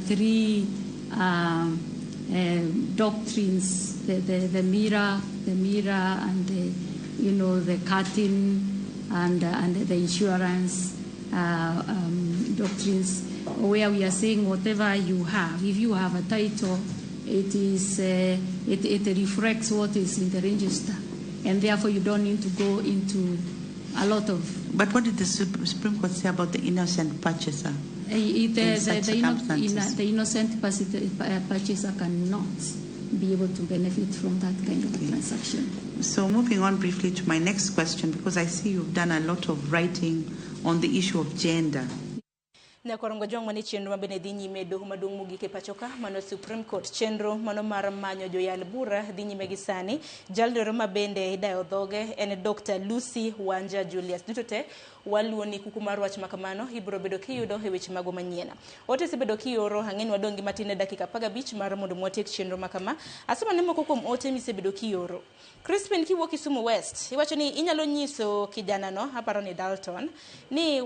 three doctrines, the mirror, and the, you know, the curtain, and the insurance doctrines, where we are saying whatever you have, if you have a title It is it reflects what is in the register, and therefore you don't need to go into a lot of. But what did the Supreme Court say about the innocent purchaser? In such circumstances? The innocent purchaser cannot be able to benefit from that kind of a transaction. So moving on briefly to my next question, because I see you've done a lot of writing on the issue of gender. Nyakorongo jwang' mane chenro mabende dhi nyime e doho maduong' mogik e pacho ka mano Supreme Court chenro mano mar manyo joyal bura dhi nyime gi sani jalno mabende idayo dhoge en Dr. Lucy Wanja Julius. Duto te waluo ni kuku mar wach makamano ibiro bedo kiyudo e weche mago manyien. Ote osebedo kioro ang'e ni wadong' gi matin e dakika 15 mar mondo mwatiek chenro makama. Asoma ne moko kuom ote misebedo kioro. Crispin kiwuok Kisumu West iwacho ni inyalo nyiso kijanano aparo ni Dalton ni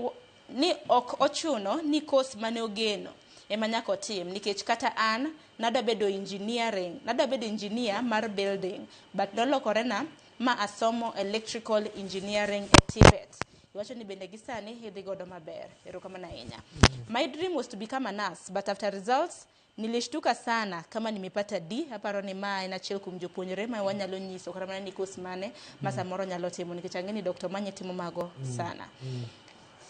ok ochuno ni course mane ogeno ema nyaka otim nikech kata an nadwa bedo engineer mar building but nolokore na ma asomo electrical engineering e TVET. Iwacho ni bende gi sani idhi godo maber. Erokamano ahinya. My dream was to become a nurse but after results nilishtuka sana kama nimepata D. Aparo ni ma en achiel kuom jopuonjre ma wanyalo nyiso kata mana ni course mane ma samoro nyalo timo nikech ang'e ni Dr. Manye timo mago sana.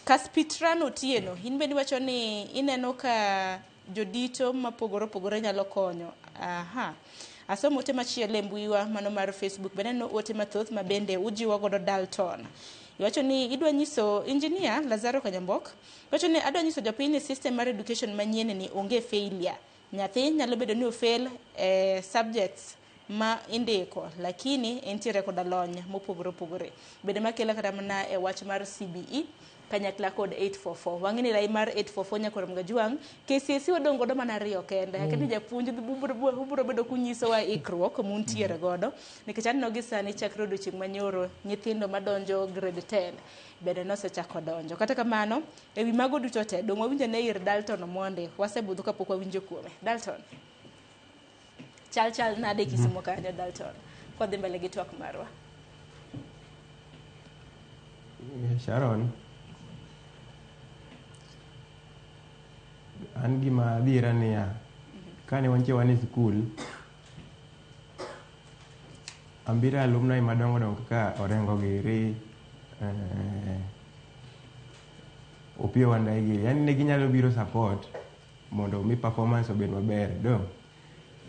Kaspitrano Otieno, in bende iwacho ni ineno ka jodito mapogore opogore nyalo konyo. Aha. Asomo ote machielo e mbuiwa mano mar Facebook, bende aneno ote mathoth ma bende ujiwo godo Dalton. Iwacho ni idwa nyiso engineer Lazaro Kanyambok, iwacho ni adwa nyiso jopiny ni system mar education manyien ni onge failure. Nyathi nyalo bedo ni ofail subjects ma indiko lakini entiere koda lony mopogore opogore. Bende makelo kata mana e wach mar CBE kanyakla kod 844. Wang'e ni rai mar 844 nyakoro Mgajuang' KCSE wadong' godo mana 2 kende. Akeni japuonj ubiro bedo kunyisowa ikruok muntiere godo nikech aneno gi sani chakre odiochieng' manyoro nyithindo madonjo grade 10 bende nosechako donjo. Kata kamano ewi mago duto te dong' wawinjo ne ir Dalton Omondi wasebudho kapok wawinjo kuome. Dalton chal nade Kisumu kanyo Dalton kwadhi mbele gi twak marwa. Sharon, an gima dhira niya, kane wantie wan e sikul, ambira alumni madongo dongo kaka Orengo giri, Opiyo Wandayi giri, yani ne ginyalo biro support mondo mi performance obed maber do.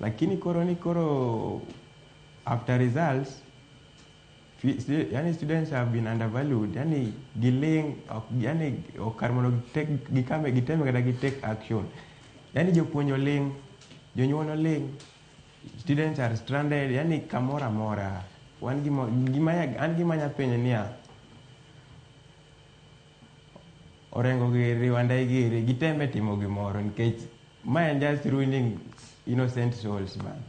Lakini koro ni koro after results, yani students have been undervalued, yani giling, yani okar mondo gikame giteme kata gi take action. Yani jopuonj oling, jonyuol oling, students are stranded, yani kamoro amora. Wan gima an gima nya penjo niya, Orengo giri, Wandayi giri, giteme timo gimoro nikech ma en just ruining innocent souls, man.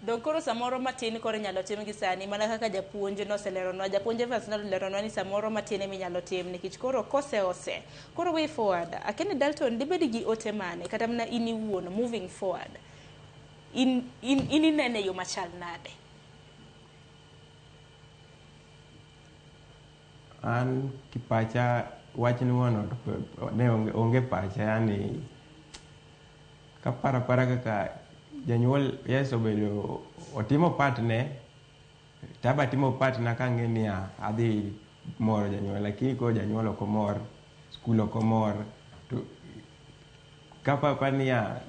Dong koro samoro matin koro inyalo tim gi sani mana kaka japuonj noseleronwa, japuonj Evans neleronwa ni samoro matin ema inyalo tim nikech koro kose ose. Koro way forward, akeni Dalton dibed gi ote mane kata mana in iwuon moving forward. In inene yo machal nade? An kipacha wach ni wono ne onge pacha, yani kapara para kaka janyuol yes obedo otimo part ne taba timo part na kang'e niya adhi moro janyuol, lakini koro janyuol ok omor, skul ok omor, to kapapa niya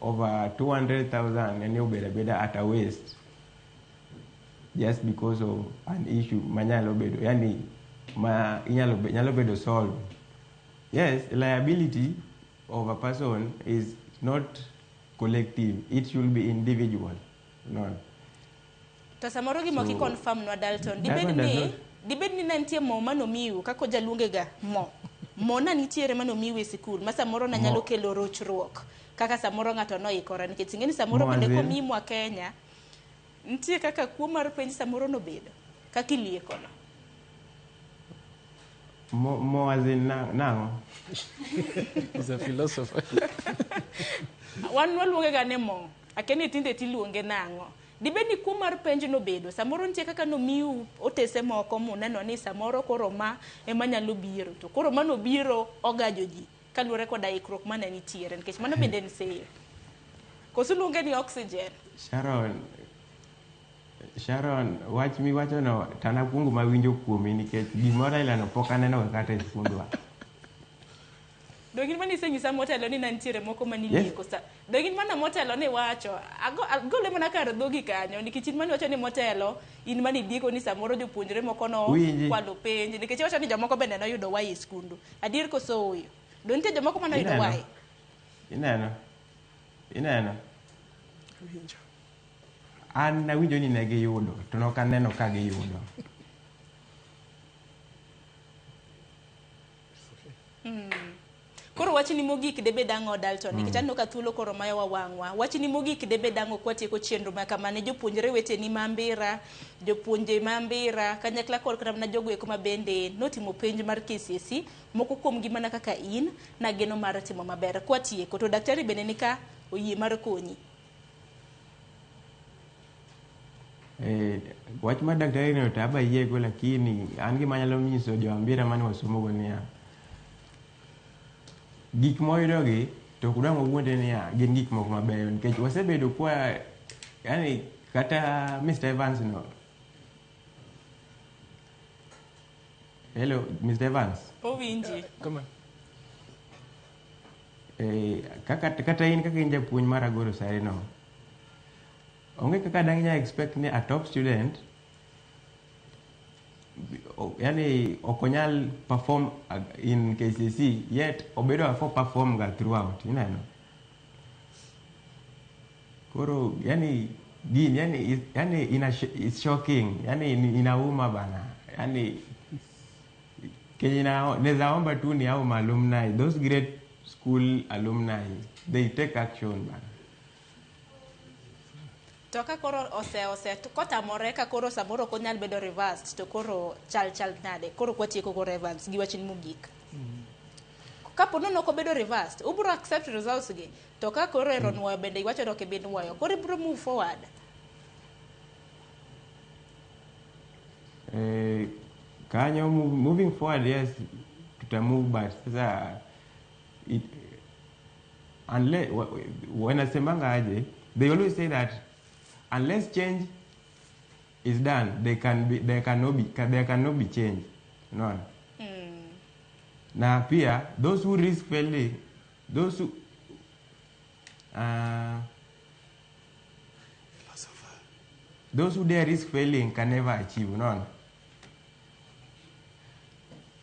over 200,000 yani obedo abeda at a waste just because of an issue manyalo bedo yani ma inyalo bedo solved. Yes, liability of a person is not collective, it should be individual. No. To samoro gima ok confirm nwa Dalton, dibed ni nitie mo manomiu kako jaluonge ga mo. Mo na nitiere manomiu e sikul ma samoro na nyalo kelo rochruok kaka samoro ng'ato noikore nikech ing'e ni samoro bende komi mwa Kenya nitie kaka kuo mar penj samoro nobedo kaka iliekono. Mo as in nang'o? He's a philosopher. Wan waluonge ga ne mo. Akeni tinde tiluonge nang'o? Dibed ni kuo mar penj nobedo samoro nitie kaka nomiu otese moko muneno ni samoro koro ma ema nyalo biro to koro mano biro ogajo ji kaluwore koda ikruok mane nitiere nikech mano bende en seyo. Koso luonge ni oxygen? Sharon, wach miwachono to an akwongo mawinjo kuomi nikech gimoro ailano pok aneno kata e skundwa. Dong' in mane isenyisa motelo ni ne nitiere moko manilieko sa. Dong' in mana motelo ni wacho. Agole mana kar dhogi kanyo nikech in mane iwacho ni motelo in mane idieko ni samoro jopuonjre moko no Winji. kwalo penj nikech iwacho ni jomoko bende noyudo Y e skundu. Adier koso ooyo? Dong' nitie jomoko manoyudo Ineno? Y? Ineno? Ineno? An nawinjo ni ne giyudo to nok aneno ka giyudo. Koro wachni mogik debed ang'o, Dalton? Nikech aneno ka thuolo koro mayowa wang'wa. Wachni mogik debed ang'o kwatieko chenro ma kama ne jopuonjre weteni ma Mbira, jopuonje ma Mbira, kanyakla kod kata mana jogo eko ma bende notimo penj mar KCSE, moko kuomgi mana kaka in, nageno mar timo maber. Kwatieko, to daktari bende nika oyie mar konyi. Wach mar daktari no to aba yiego, lakini an gima anyalo nyiso jo Ambira mane wasomogo niya, gik moyudogi to ok dang' wawuonde niya gin gik moko mabeyo nikech wasebedo kwa yani kata Mr. Evans no. Hello, Mr. Evans. Owinji. Come on. Kaka kata in kaka in japuonj mar Agoro Sare no, onge kaka dang' inyalo expect ni a top student yani ok onyal perform in KCSE yet obedo ga ko perform ga throughout, ineno. Koro yani gini yani it's shocking, yani inauma bana, yani kenye naweza omba tu ni hao alumni, those great school alumni, they take action bana. To ka koro ose to kotamore ka koro samoro ok onyal bedo reversed to koro chal nade? Koro kwatieko koro Evans gi wachni mogik. Kapo ni ok obedo reversed, ubiro accept results gi. To ka koro ero nuoyo bende iwacho ni ok ibi nuoyo, koro ibiro move forward. Kanyo moving forward, yes, tuta move, but sasa unless wanasemanga aje, they always say that unless change is done, there cannot be change. Unaona? Na pia those who risk failing, those who dare risk failing can never achieve. Unaona?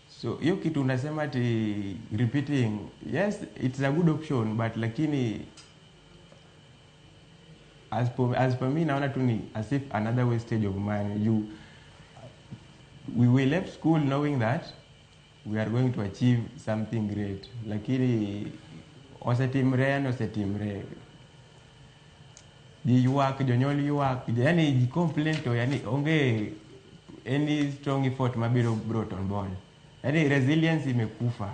So hiyo kitu unasema ati repeating, yes, it's a good option, but lakini as per me naona tu ni as if another wastage of money. We left school knowing that we are going to achieve something great, lakini osetimre, yani osetimre. Ji ywak, jonyuol ywak, yani ji complain to yani onge any strong effort mabiro brought on board. Yani resilience imekufa.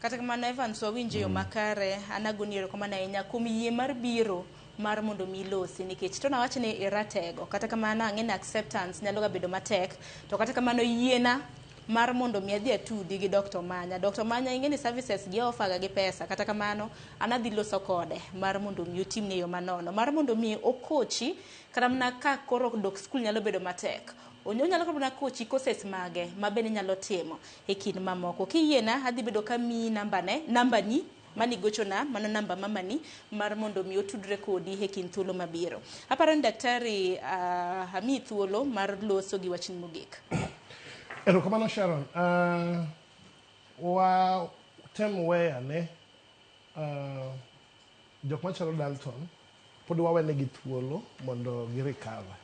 Kata kamano Evans, wawinjo yo makare, an agoni erokamano ahinya kuom yie mar biro mar mondo mi ilosi nikech to nawach ni iratego. Kata kamano ang'e ni acceptance nyalo ga bedo matek, to kata kamano yiena mar mondo mi adhi atudi gi Dr. Manya. Dr. Manya ing'e ni services gi offer ga gi pesa, kata kamano an adhi loso kode mar mondo mi otimni e yo manono, mar mondo mi okochi kata mana ka koro dok skul nyalo bedo matek. Onyalo kata mana kochi courses mage ma bende inyalo timo e kind mamoko. Kiyiena adhi bedo ka miyi nambane, nambani mani gochona, mano namba mamani mar mondo mi otudre kodi e kind thuolo mabiro. Aparo ni daktari, amiyi thuolo mar loso gi wachni mogik. Erokamano Sharon. Wa tem weyane jok machalo Dalton pod wawenegi thuolo mondo gi recover.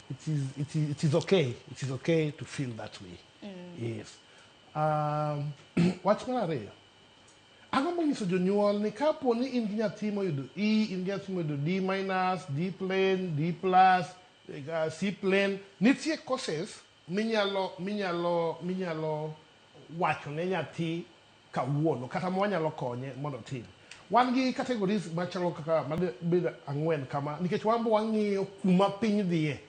It is okay. It is okay to feel that way. Yes. Wach mar ariyo. Agombo nyiso jonyuol ni kapo ni in gi nyathi moyudo E, in gi nyathi moyudo D minus, D plain, D plus, C plain, nitie courses minyalo wacho ne nyathi kawuono kata mwanyalo konye mondo otim. Wan gi categories machalo kaka mabedo ang'wen kama nikech wan be wang'iyo kuma piny dhiye.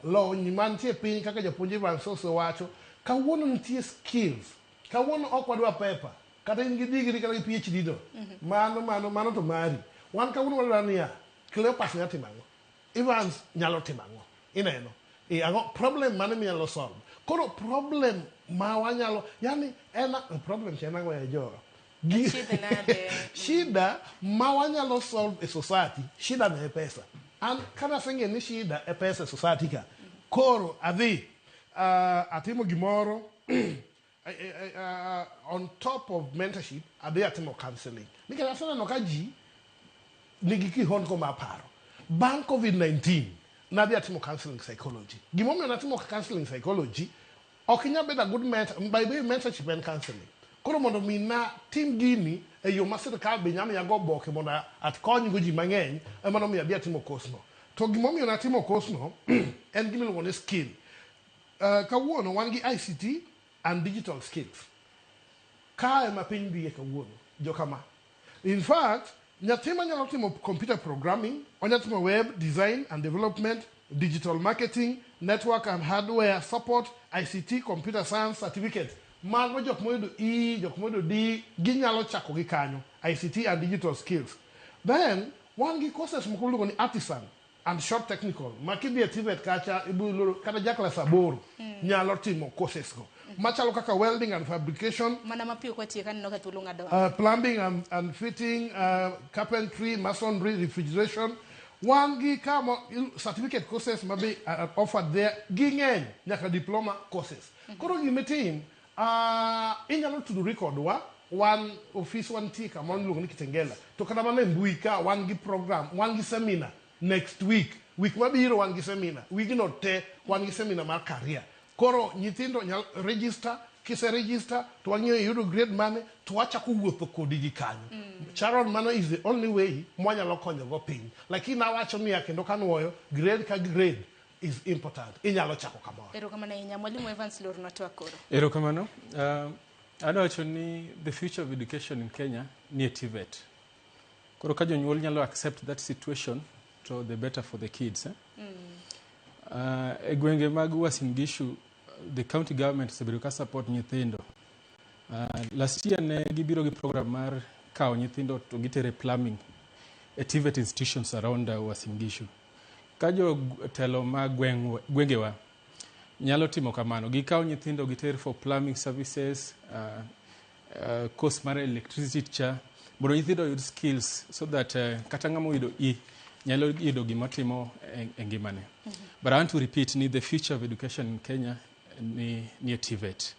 Lony mantie piny kaka japuonj Evans osewacho, kawuono nitie skills. Kawuono ok wadwa paper. Kata in gi degree kata gi PhD no. Mano to mari. Wan kawuono wadwaro niya, Cleopas nyalo timo ang'o? Evans nyalo timo ang'o? Ineno? E ang'o problem mane minyalo solve? Koro problem ma wanyalo, yani en problem cha en ang'o ya jowa? Shida ma wanyalo solve e society, shida ne e pesa. An kana aseng'eyo ni shida e pesa e society ka, koro adhi atimo gimoro on top of mentorship, adhi atimo counseling. Nikech aseneno ka ji nigi kihondko mar paro. Bang' COVID-19, nadhi atimo counseling psychology. Gimomiyo natimo counseling psychology, ok inyal bedo a good mentor, by the way, mentorship en counseling. Koro mondo mi na tim gini e yo ma sirkal be nyalo miya go oboke mondo akony go ji mang'eny, ema nomiyo adhi atimo course no. To gimomiyo natimo course no, en gima iluongo ni skill. Kawuono wan gi ICT and digital skills. Ka ema piny dhiye kawuono, jokama. In fact, nyathi manyalo timo computer programming, onyalo timo web design and development, digital marketing, network and hardware support, ICT, computer science certificate. Mago jok moyudo E, jok moyudo D, ginyalo chako gi kanyo, ICT and digital skills. Then, wan gi courses moko miluongo ni artisan and short technical, ma kidhi e TVET kacha, ibiro yudo kata ja klas 8 nyalo timo courses go. Machalo kaka welding and fabrication, Mana mapiyo kwatieko aneno ka thuolo ng'ado. Plumbing and fitting, carpentry, masonry, refrigeration. Wan gi kama certificate courses ma be are offered there, ging'eny nyaka diploma courses. Koro gimitim, inyalo tudori kodwa, wan ofis wantie kama iluongo ni Kitengela. To kata mana e mbui ka wan gi program, wan gi seminar next week. Week mabiro wan gi seminar. Wigno te wan gi seminar mar career. Koro nyithindo nyalo register, kise register to wang'iyo iyudo grade mane to wachako wuotho kodi gi kanyo. Sharon, mano is the only way mwanyalo konyo go piny. Lakini nawacho niya kendo kanuoyo, grade ka grade is important. Inyalo chako kamoro. Erokamano ahinya. Mwalimu Evans lornwa twak koro. Erokamano. Adwa wacho ni the future of education in Kenya ni e TVET. Koro ka jonyuol nyalo accept that situation, to the better for the kids. Eh? E gwenge mag Uasin Gishu, the county government osebedo ka support nyithindo. Last year ne gibiro gi program mar kawo nyithindo to gitere plumbing e TVET institutions around Uasin Gishu. Ka jotelo mag gwengewa nyalo timo kamano, gikawo nyithindo giter for plumbing services, course mar electricity cha, mondo nyithindo oyud skills so that kata ng'ama oyudo E nyalo yudo gima timo e ngimane. But I want to repeat ni the future of education in Kenya ni e TVET.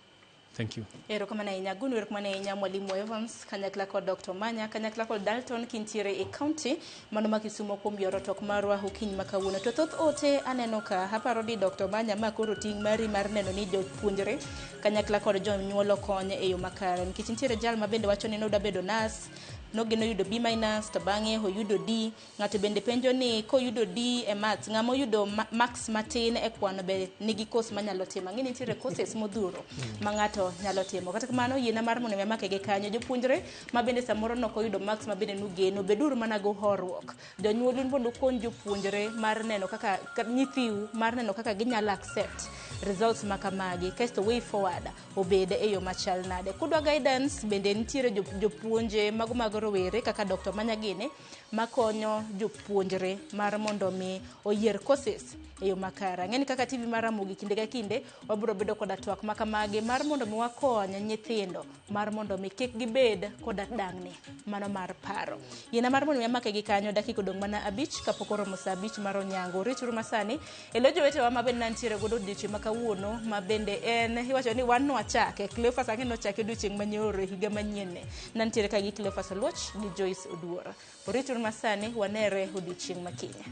Thank you. Erokamano ahinya. Gonu erokamano ahinya Mwalimu Evans, kanyakla kod Dr. Manya, kanyakla kod Dalton kintiere e county mano ma Kisumo kuom yoro tok marwa okinyi ma kawuono. To thoth ote aneno ka aparo ni Dr. Manya ma koro ting' mari mar neno ni jopuonjre kanyakla kod jonyuol okony e yo makare. Nikech nitiere jal ma bende wacho ni nodwa bedo nurse, nogeno yudo B minus to bang'e oyudo D. Ng'ato bende penjo ni koyudo D e maths, ng'ama oyudo marks matin e kwano be nigi course manyalo timo. Ang'e ni nitiere courses modhuro ma ng'ato nyalo timo. Kata kamano, yiena mar mondo mi amake gi kanyo. Jopuonjre ma bende samoro nok oyudo marks ma bende nugeno, beduru mana go horuok. Jonyuol un mondo ukony jopuonjre mar neno kaka nyithiu mar neno kaka ginyalo accept results ma kamagi. Kasto way forward obed e yo machal nade. Kudwa guidance bende nitiere jopuonje mago mag rowere kaka Dr. Manya gini makonyo jopuonjre mar mondo mi oyier courses e yo makare. Ang'e ni kaka TV mar Ramogi kinde ka kinde wabiro bedo koda twak makamagi mar mondo mi wakony nyithindo mar mondo mi kik gibed koda dang'ni mano mar paro. Yiena mar mondo mi amake gi kanyo dakika odong' mana 5 kapok oromo saa 5 mar onyango. Rituru masani e lo jowetewa ma bende nantiere godo odiochieng' ma kawuono ma bende en iwacho ni wan nwachake. Cleophas ang'e nochake odiochieng' manyoro e higa manyien ne. Nantiere ka gi Cleophas Oluoch gi Joyce Oduor. Orituru masani wanere odiochieng' ma kiny.